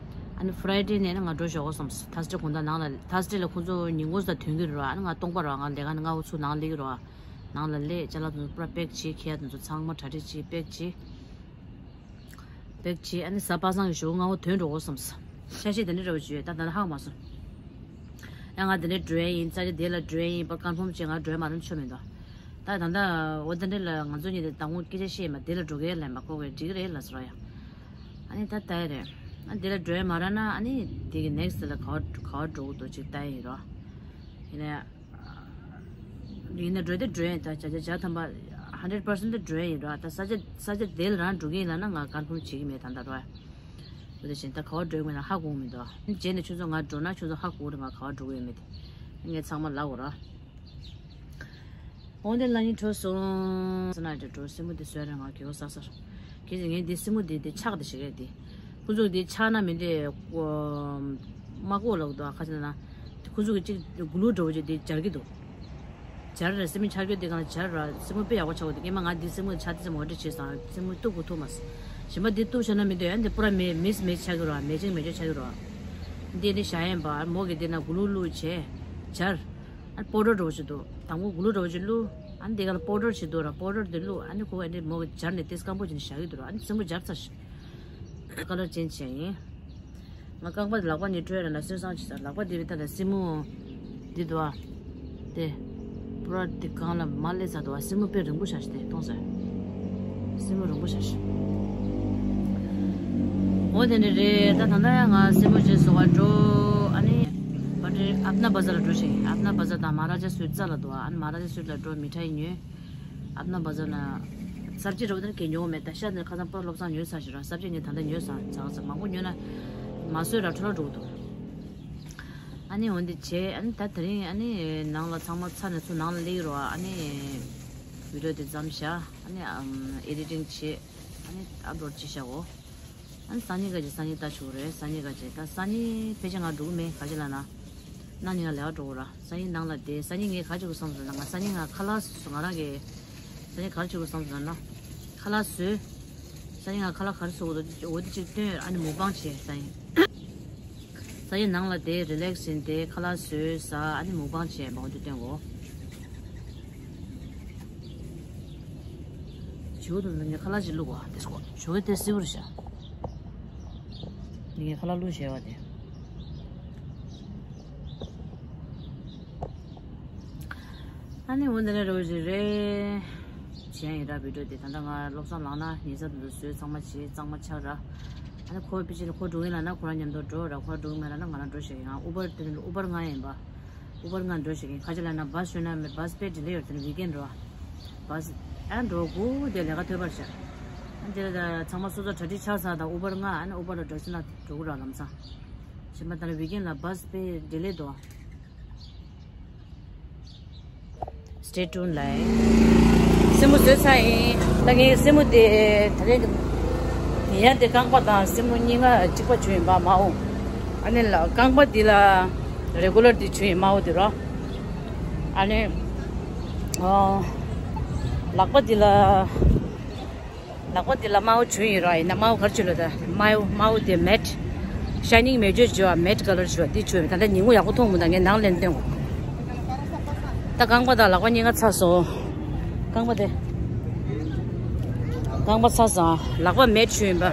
ཨ་ནི་ཕ་རའི་ཌེ་ནས་ན་ང་འགྲོ་ཞོག་གོ་བསམ། ཐར་སི་ཌེ་དགོང་དག་ནང་ལ་ཐར་སི་ཌེ་ལ་ཁོང་ཚོ་ཉིན་གུང་ས་ཐོན་གི་རེད་བ། ཨ་ནི་ང་སྟོང་པ་རེད་བ། ང་ལས་ཀ་ནས་ང་འུ་ཚུགས་ནང་སླེབས་གི་རེད་བ། ནང་ལ་སླེབས་ཅ་ལག་དེ་ཚོ་པུ་ར་པེག་བྱེད་ཁྱེར་ཡ་དེ་ཚོ་ཚང་མ་གྲ་སྒྲིག་བྱེད་པེག་བྱེད། པེག་བྱེད། ཨ་ནི་གཟའ་པ་སངས་ཀྱི་ཞོགས་སྔ་པོ་ཐོན་འགྲོ་དགོས་བསམ། ཆ་ཤས་དེ་འདྲ་འདྲ་བོ་བྱོས་ད་ད་ལྟ་ཧ་གོ་མ་སོང་། ཡང་ང་དེ་འདྲའི་འགྲོ་ཡ་ཡིན་ས་ཆ་དེ་ལ་འགྲོ་ཡ་ཡིན་པར་ཀོན་ཕོམ་བྱས་ང་འགྲོ་ཡ་མ་རན་ཆོ་མི་འདུག་ད་ད་ལྟ་འོ་དེ་འདྲ་ལ་ང་ཚོ་གཉིས་དེ་དང་པོ་སྐད་ཆ་བཤད་མ་དེ་ལ་འགྲོ་གི་ལན་པ་ཁོ་གིས་འགྲིག་གི་རེད་ལ་ཟེར་བ་ཡ། ཨ་ནི་ད་ལྟ་ཡ་རེད། ཨ་དེ་ལ་འགྲོ་ཡ་མ་རན་ན་ཨ་ནི་དེ་གི་ནེག་སི་ལ་ག་བ་ག་བ་འགྲོ་གི་འདུག་ཅིག་ལྟ་ཡ་ཡིན་རོ། ཡིན་ན་ཡ། ཡིན་ན་འགྲོ་དེ་འགྲོ་ཡིན་ད་བྱ་བྱ་བྱ་ཐམ་པ་ཧན་ཌེ་རེད་པར་སེན་ཊི་འགྲོ་ཡིན་ར། ད་ས་ཆ་ས་ཆ་དེ་ལ་རང་འགྲོ་གི་ཡིན་ལ་ན་ང་ཀོན་ཕོམ་བྱེད་ཀྱི་མེད་ད་ད་ར། འོ་དེ་བཞིན་ད་ག་བ་འགྲོ་མིན་ན་ཧ་གོ་མི་འདུག་རྗེས་ནས་ཁྱོད་ཚོ་ང་འགྲོ་ན་ཁྱོད་ཚོ་ཧ་གོ་རེད་ང་ག་བ་འགྲོ་གི་ཡོད་མེད་དེ། ངས་ཚང་མ་ལབ་འོ་ར། འོ་དེ་ལ་ཡིན་འགྲོ་སོང་། ས་ན་དེ་འགྲོ་སེན་མོ་དེ་བཟོས་ར་ང་གི་འོ་ས་སར། གལ་སྲིད་ངས་འདི་སེན་མོ་འདི་འདི་ཆག་འདི་ཞིག་ཡས་འདི། ཁོ་ཚོ་འདི་ཆག་ན་མི་འདི་མ་ཀོ་ལོག་འདུག་ཁ་ཅིག་ན། ཁོ་ཚོ་གི་གཅིག་གུ་ལུ་འདྲ་བོ་ཅིག་འདི་འབྱར་གི་འདུག་འབྱར་ར་སེན་མོ་འབྱར་རྒྱུ་འདི་གང་འབྱར་ར་སེན་མོ་དཔེ་ཡག་པོ་ཆགས་འདུག་ཀྱེ་མ་ང་འདི་སེན་མོ་ཆག་འདི་ཙམ་འོ་འདྲ་བྱས་སང་སེན་མོ་གཏུབ་གོ་ཐུབ་མ་སོང་། གཞན་པ་འདི་གཏུབ་བྱས་ན་མི་འདི་ཡང་འདི་པུ་ར་མེ་མིས་མེ་ཆགས་ཀྱི་ར་མེ་ཅིག་མེ་ཅིག་ཆགས་ཀྱི་ར། འདི་འདི་བྱ་ཡན་པ་མོ་གི་འདི་ན་གུ་ལུ་བླུགས་བྱས་འབྱར། ཨ་པའུ་ཌར་འདྲ་བོ་ཞིག་འདུག་དང་པོ་གུ་ལུ་འདྲ་བོ་ཞིག་བླུགས། ཨ་ནི་དེ་ག་ལ་པའུ་ཌར་ཞིག་འདུག་ར། པའུ་ཌར་དེ་བླུགས། ཨ་ནི་ཁོ་ཨ་ནི་མོ་གི་སྦྱར་ནས་ཏིས་སྐམ་པོ་བྱས་ནས་བཞག་གི་འདུག་ར། ཨ་ནི་སེན་མོ་སྦྱར་ཚར་ཤག་ཀ་ལར་ཅེན་ཇི་བྱས་ཡིན། ང་རྐང་པ་དེ་ལག་པ་ནས་བྲོས་ར་ན་སོན་སང་བྱེད་ས་ལག་པ་དེ་བི་ད་ད་སེན་མོ་འདི་འདུག་ཨ། དེ་པུ་ར་དེ་གང་ལ་མ་སླེབས་ཚར་འདུག་ཨ། སེན་མོ་དཔེ་རིང་པོ་ཞག་ཞིག་དེ་གཏོང་ས། སེན་མོ་རིང་པོ་ཞག་ཞིག་འོ་དེ་ནི་རེད། ད་ད་ལྟ་ཡང་ང་སེན་མོ་བྱས་བཟོ་བ་འགྲོ། ཨ་ནི་པ་ཏྲི་ཨབ་ན་བ་ཛར་ལ་འགྲོ་ཞིག་ཡིན། ཨབ་ན་བ་ཛར་དང་མ་ར་ཇ་སུད་རྩ་ལ་འདུག་ཨ་ནི་མ་ར་ཇ་སུད་ལ་འགྲོ་མི་ཁྲ་ཡིན་ཉོས། ཨབ་ན་བ་ཛར་ན་སབ་ཇི་འདྲ་བོ་དེ་གས་ཉོ་མེད། ད་ཤ་དེ་ཁ་སང་པར་བློ་བཟང་ཉོས་ཚར་ཞིག་ར། སབ་ཇི་ངས་ད་ལྟ་ཉོས་ཚར་ཚར་ཚར་མང་པོ་ཉོས་ན་མ་བཟོས་ར་འཕྲོ་བརླག་འགྲོ་གི་འདུག་ཨ་ནི་འོན་ཏེ་བྱས། ཨ་ནི་ད་དེ་རིང་ཨ་ནི་ནང་ལ་ཚང་མ་ཚར་ནས་ཚུར་ནང་ལ་སླེབས་ཀྱི་རོ། ཨ་ནི་བི་ཌིའོ་དེ་མཚམས་བཞག་ཨ་ནི་ཨམ་ཨེ་ཌི་ཊིང་བྱས། ཨ་ནི་ཨབ་ལོཌ་བྱས་བཞག་གོ་ཨ་ནི་སང་ཉིན་ག་ཅིག་སང་ཉིན་ལྟ་ཆོག་རེད། སང་ཉིན་ག་ཅིག་ད་སང་ཉིན་ཕལ་ཆེར་ང་འགྲོ་གི་མེད། ག་ཅིག་ལབ་ན། གནངས་ཉིན་ང་ལས་ཀ་འགྲོ་གི་ར། སང་ཉིན་ནང་ལ་བསྡད། སང་ཉིན་ངས་ག་ཅིག་དགོས་བསམ་སོང་ན་ང་སང་ཉིན་ང་ཁ་ལག་བཟོ། ང་རང་གི་སང་ཉིན་ག་ཅིག་དགོས་བསམ་སོང་ན་ཁ་ལག་བཟོས། སང་ཉིན་ང་ཁ་ལག་ག་རེ་བཟོ་དགོས་འདུག་འོ་དེ་ཅིག་སྟོན། ཨ་ནི་མུག་པང་བྱས་སང་ཉིན། ས་ཡི་ནང་ལ་དེ་རི་ལེག་སི་ཡིན་ཏེ་ཁ་ལག་བཟོས་ཟ། ཨ་ནི་མུག་པང་བྱས་མང་པོ་འདི་སྟོན་གོ་བྱིའུ་དང་ངས་ཁ་ལག་ཅིག་བླུགས་པ་དེ་སྐོར་ཞོགས་ཀས་དེ་སིལ་བུར་བཞག་ངས་ཁ་ལག་བླུགས་བྱས་པ་དེ། ཨ་ནི་འོ་འདི་ནས་རོ་ཞིག་རེད། བྱས་ཡིན་ར་བི་ཌིའོ་དེ་ད་ལྟ་ང་བློ་བཟང་ལངས་ན་ཉལ་ས་དེ་ཚོ་བཟོས་གཙང་མ་བྱས་གཙང་མ་ཆགས་ར། ཨ་ནི་ཁོ་པི་ཅི་ནི་ཁོ་འགྲོ་གིན་ལ་ན་ཁོ་རང་མཉམ་དུ་འགྲོ་ར། ཁོ་རང་འགྲོ་གིན་མེད་ལ་ན་ང་རང་འགྲོ་ཞེས་ཡིན། ཨུ་བར་དེ་ནི་ཨུ་བར་ང་ཡིན་པ། ཨུ་བར་ང་འགྲོ་ཞིག་ཡིན། ཁ་ཆེ་ལ་ན་བཱས་ཞུ་ན་མེད། བཱས་དཔེ་ཌི་ལེ་ཡོད་དེ་ནི་ཝིག་ཨེན་འགྲོ། བཱས་ཨ་འགྲོ་དགོས་དེ་ལས་ཀ་ཐོད་པར་བྱ། ཨ་དེ་ལ་ད་ཚང་མ་སོ་སོ་གྲ་སྒྲིག་ཆགས་ཚར་དང་ཨུ་བར་ང་ཨ་ནི་ཨུ་བར་ལ་འགྲོ་ཟིན་ན་འགྲོ་དགོས་ར་ལམ་སང་། ཞིམ་པ་ད་ལ་ཝིག་ཨེན་ལ་བཱས་དཔེ་ཌི་ལེ་འདུག Stay tuned ལ། སེན་མོ་བཟོས་ཚར་ཡིན། ད་ངའི་སེན་མོ་དེ་ད་རེས་ཡིན་ཡང་དེ་རྐང་པ་དང་སེན་མོ་གཉིས་ཀ་གཅིག་པ་བྱུང་ཡིན་པ་མ་འོང་། ཨ་ནི་ལ་རྐང་པ་འདི་ལ་རེ་གུ་ལར་འདི་བྱུང་ཡིན་དམར་པོ་འདི་རོ། ཨ་ནི་ཨོ་ལག་པ་འདི་ལ། ལག་པ་འདི་ལ་དམར་པོ་བྱུང་ཡིན་རོ། ཡིན་ན་དམར་པོ་ག་རེ་བྱུང་ལོ། ད་དམར་པོ་དམར་པོ་དེ་མེཊ། ཤའི་ནིང་མེཊ་བྱུང་བ། མེཊ་ཀ་ལར་བྱུང་བ་འདི་བྱུང་བ། ད་ལྟ་ཉིན་གུང་ཡག་པོ་མཐོང་མི་འདུག་ངས་ནང་ལེན་སྟོན་གོ། ད་རྐང་པ་དང་ལག་པ་གཉིས་ཀ་ཚར་སོང་། རྐང་པ་དེ། རྐང་པ་ཚར་སོང་། ལག་པ་མེཊ་བྱུང་ཡིན་པ།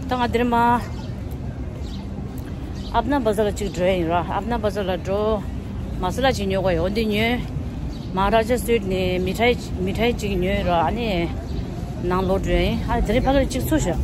ད་ང་འདིར་མ། ཨབ་ན་བ་ཟར་ལ་གཅིག་འགྲོ་ཡ་ཡིན་ར། ཨབ་ན་བ་ཟར་ལ་འགྲོ། མ་ས་ལ་གཅིག་ཉོ་དགོས་ཡོད་འདི་ཉོས། མ་ར་ཇ་སུའིཊ་ནས་མི་ཐའི་མི་ཐའི་གཅིག་ཉོས་ར། ཨ་ནི་ནང་ལོག་འགྲོ་ཡ་ཡིན། ཨ་ནི་དེ་རིང་ཕ་གིར་གཅིག་ཚུགས་ཤག་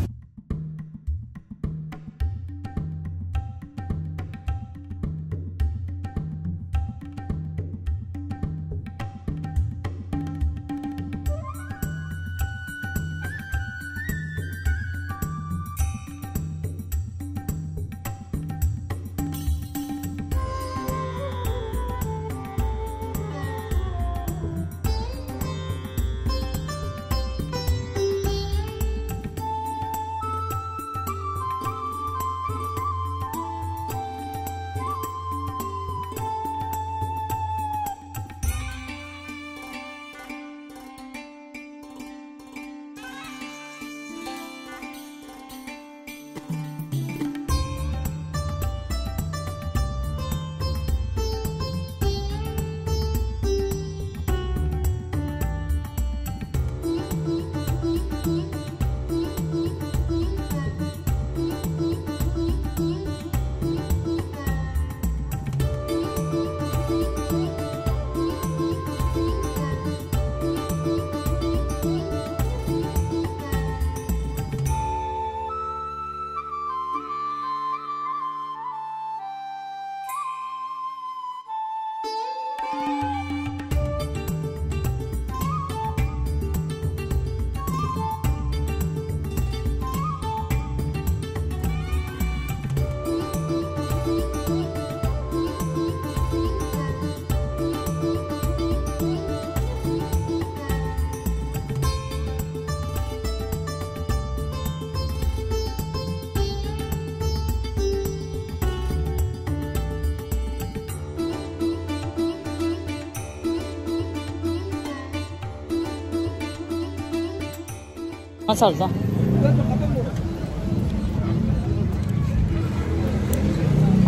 ང་ཚར་སོང་།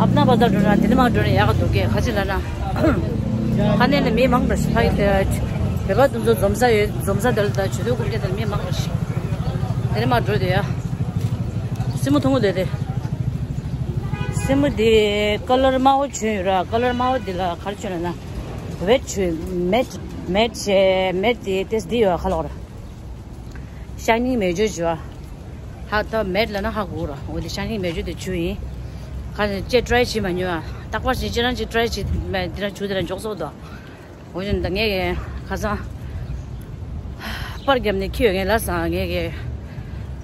ཨབ་ན་བ་ཟར་འགྲོ་ན་དེ་ནས་མར་འགྲོ་ན་ཡག་ག་འདུག་གས། ག་ཅི་ལབ་ན། ཁ་ནས་ནི་མི་མང་དྲགས་ཤག་ཕ་གི་དེ་བོད་པ་དེ་ཚོ་འཛོམས་ས་ཡོད། འཛོམས་ས་དེ་ལ་ད་ཆུ་ཚོད་དགུ་བརྒྱ་དེ་ལ་མི་མང་དྲགས་ཤག་དེ་ནས་མར་འགྲོ་དེ་ཡ། སེན་མོ་ཐུང་ངུ་དེ་དེ། སེན་མོ་དེ་ཀ་ལར་དམར་པོ་བྱུང་ཡོད་ར། ཀ་ལར་དམར་པོ་དེ་ལ་ག་རེ་བྱུང་ལབ་ན། ཝེཊ་བྱུང་། མེཊ། མེཊ་བྱས། མེཊ་དེ་ཏེས་དེ་ཡོད་ཁ་ལོག་ར། ཤའི་ནིང་མེཊ་བྱུང་བྱུང་བ། ཧ་ད་མེཊ་ལབ་ན་ཧ་གོ་ར། འོ་དེ་ཤའི་ནིང་མེཊ་བྱུང་དེ་བྱུང་ཡིན། ཁ་ཅིག་ཊ་རའི་བྱེད་མ་མྱོང་ཨ། རྟག་པར་ཞིག་ཅི་རང་ཅིག་ཊ་རའི་བྱེད་མེད་དེ་རང་བྱུང་དེ་རང་འཇོག་སོགས་དོ། འོ་བཞིན་ད་ངས་ཁ་སང་པར་བརྒྱབ་ནས་འཁྱེར་ཡོད། ངས་ལབ་སོང་། ངས་ཀྱི་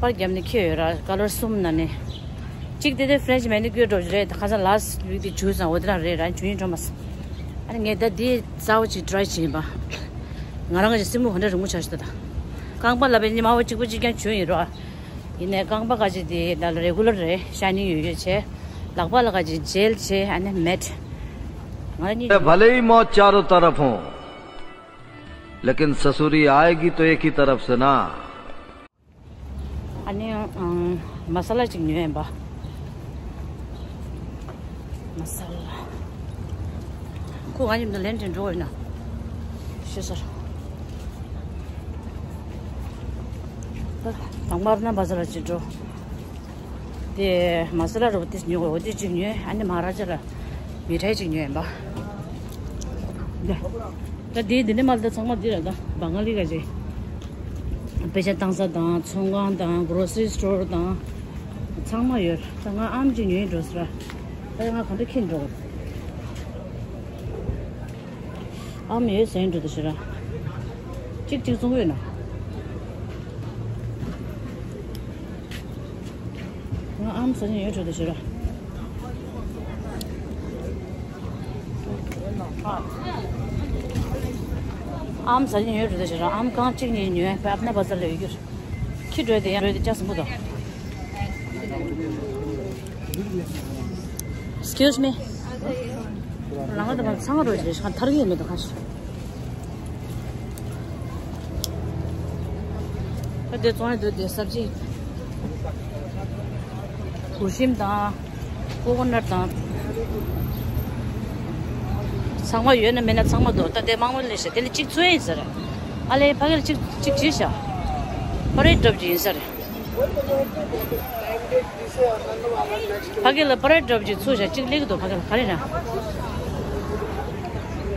པར་བརྒྱབ་ནས་འཁྱེར་ཡོད་ར། ཀ་ལར་གསུམ་ནང་ནས་གཅིག་དེ་དེ་ཕ་རེན་ཆི་མེ་ནི་ཀུར་འདྲ་བོ་རེད། ཁ་སང་ལཱ་སི་ཊི་ཝིག་དེ་བྱུང་སོང་། འོ་དེ་རང་རེད་ར། བྱུང་ཡིན་འགྲོ་མ་སོང་། ཨ་ནི་ངས་ད་འདི་གསར་པ་ཅིག་ཊ་རའི་བྱས་ཡིན་པ། ང་རང་གི་སེན་མོ་ག་འདྲ་རིང་པོ་ཆགས་ཤག་ད། རྐང་པ་ལ་བས་ཉི་མ་བ་གཅིག་པ་གཅིག་རྐྱང་བྱུང་ཡིན་ར། ཡིན་ནའི་རྐང་པ་ཁ་ཅིག་དེ་ད་ལ་རེ་གུ་ལར་རེད། ཤའི་ནིང་ཡོད་ཡོད་བྱས། ལག་པ་ལ་ཁ་ཅིག་ཇེལ་བྱས། ཨ་ནི་མེཊ། ང་གཉིས། भले ही मौत चारों तरफ हो, लेकिन ससुरी आएगी तो एक ही तरफ से ना। ཨ་ནི་ཨང་མ་ས་ལ་ཅིག་ཉོས་ཡིན་པ། མ་ས་ལ། ཁོ་ང་མཉམ་དུ་ལེན་དྲན་འགྲོ་ཡིན་ན། ཤེས་སོང་། ད་དང་པར་ན་བ་ཟར་ལ་ཅིག་འགྲོ། དེ་མ་ས་ལ་རོ་དེ་ཉོ་འོ་དེ་ཅིག་ཉོས། ཨ་ནི་མ་ར་ཇ་ལ་མི་ཐའི་ཅིག་ཉོས་ཡིན་པ། ད་དེ་དེ་ནས་མ་ལ་ད་ཚང་མ་འདི་ར། ད་བང་ག་ལི་ག་ཅིག་དཔེ་ཆ་བཏང་ས་དང་ཚོང་ཁང་དང་གྷོ་རོ་སི་རི་སི་ཊོར་དང་ཚང་མ་ཡོད། ད་ང་ཨམ་ཅིག་ཉོས་འགྲོ་ཟེར། ད་ང་ག་འདྲ་ཁྱེར་འགྲོ། ཨམ་ཡོད་ཟེར་འགྲོ་དུ་ཤི་ར། གཅིག་གཅིག་བཙོང་གི་ཡོད་ན། ང་ཨམ་ཟ་ཉན་ཡོད་འགྲོ་དུ་ཤི་ར། ཨམ་ཟ་ཉན་ཡོད་འགྲོ་དུ་ཤི་ར། ཨམ་གང་གཅིག་ཉན་ཉོས་པ་ཨབ་ན་བ་ཟ་ལ་ཡོད་རྒྱུ་ར། ཁྱི་འགྲོ་དེ་ཡང་འགྲོ་དེ་ཅག་སུ་མུ་དོ། Excuse me. ལང་ང་དང་ཚང་མ་རོ་ཞེས་ཤང་ཐར་གི་ཡིན་མེད་དོ་ཁ་ཤི། ཨ་དེ་བཙོང་ཡ་དེ་དེ་སབ་ཇི། གུ་ཤིམ་དང་། ཀོ་ཀོ་ནཊ་དང་། ཚང་མ་ཡོད་ན་མེད་ན་ཚང་མ་འདུག་ད་དེ་མང་པོ་ལས་ཤ་དེ་ལས་གཅིག་ཚོས་ཡིན་ཟེར། ཨ་ལས་ཕ་གི་ལ་གཅིག་གཅིག་བྱས་ཤ། ཕ་རེད་འགྲོ་བ་ཅིག་ཡིན་ཟེར། ཕ་གི་ལ་པ་ར་ཌོབ་ཅིག་ཚུགས་བཞག་གཅིག་ལེགས་འདུག་ཕ་གི་ལ་ག་རེ་ར།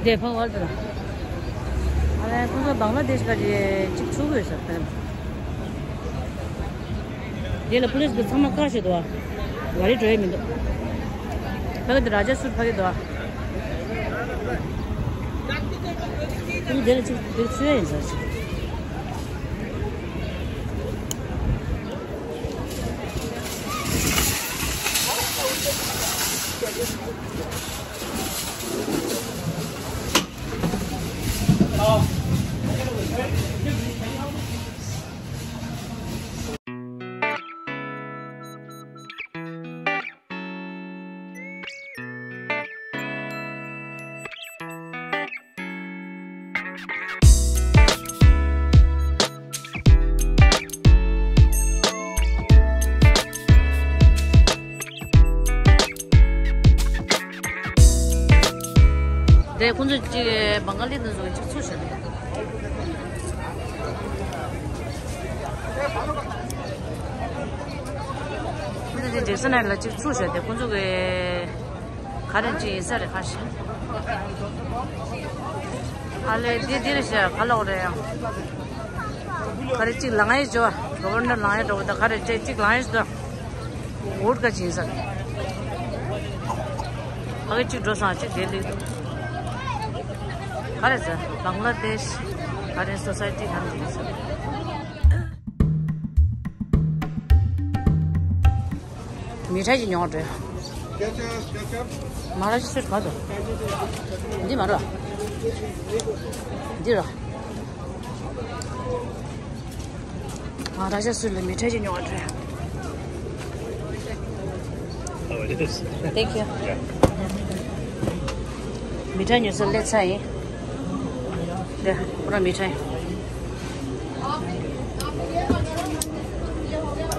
དེ་ཕ་བར་དུ་ལ། ཨ་ལས་ཁོང་ཚོ་བང་ལ་དེ་ཤི་ག་རེ་གཅིག་ཚུགས་དགོས་ས་ཕ་གི་ལ། དེ་ལ་པུ་ལིས་གི་ཚང་མ་བཀག་བཞག་འདུག་བ། ག་རེ་འགྲོ་ཡ་མི་འདུག་ཕ་གི་དེ་ར་ཇ་སུར་ཕ་གི་འདུག་བ། ཁོང་དེ་ལ་གཅིག་དེ་ཚུགས་ཡ་ཡིན་ས་གཅིག་དེ་ཁོང་ཚོ་གཅིག་བང་ག་ལི་དེ་ཚོ་གཅིག་ཚུགས་བཞག་ཁོང་ཚོ་གཅིག་ཇེག་སན་ལ་གཅིག་ཚུགས་བཞག་དེ་ཁོང་ཚོ་གི་ག་རེ་ཅིག་ཡིན་ས་རེད་ཁ་ཤས། ཨ་ལས་འདི་འདི་རེད་ཤག་ག་ལོག་རེད་ཡང་། ག་རེ་གཅིག་ལང་ཡས་འཇོ། གོ་བར་ནར་ལང་ཡས་འགྲོ་བ་ད་ག་རེ་ཅིག་གཅིག་ལང་ཡས་འཇོ། འོར་ག་ཅིག་ཡིན་ས་རེད། ཕ་གི་གཅིག་འགྲོ་སོང་གཅིག་དེ་ལེགས་འདུག་ག་རེ་ཟེར་བང་ལ་དེཤ་ག་རེ་སོ་སའི་ཊི་ག་རེ་ཡིན་ས་རེད། མི་ཁྲ་ཅིག་ཉོ་འགྲོ། མ་ར་ཅི་སུར་ག་དོ། འདི་མ་ར། འདི་ར། མ་ར་ཅི་སུར་ལ་མི་ཁྲ་ཅིག་ཉོ་འགྲོ། Thank you. མི་ཁྲ་ཉོ་ས་སླེབས་ཚར་ཡིན། དེ་ཁོ་རང་མི་ཁྲ་ཡིན།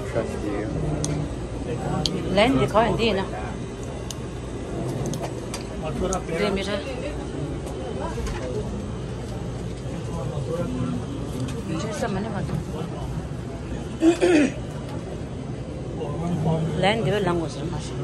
Trust you. ལན་འདི་ག་ཡིན་འདི་ཡིན་ན། འདི་མི་ཁྲ། མི་ཁྲ་ས་མ་ནི་མ་ཐུབ། ལན་འདི་བས་ལང་དགོས་ཟེར་མ་ཤེས།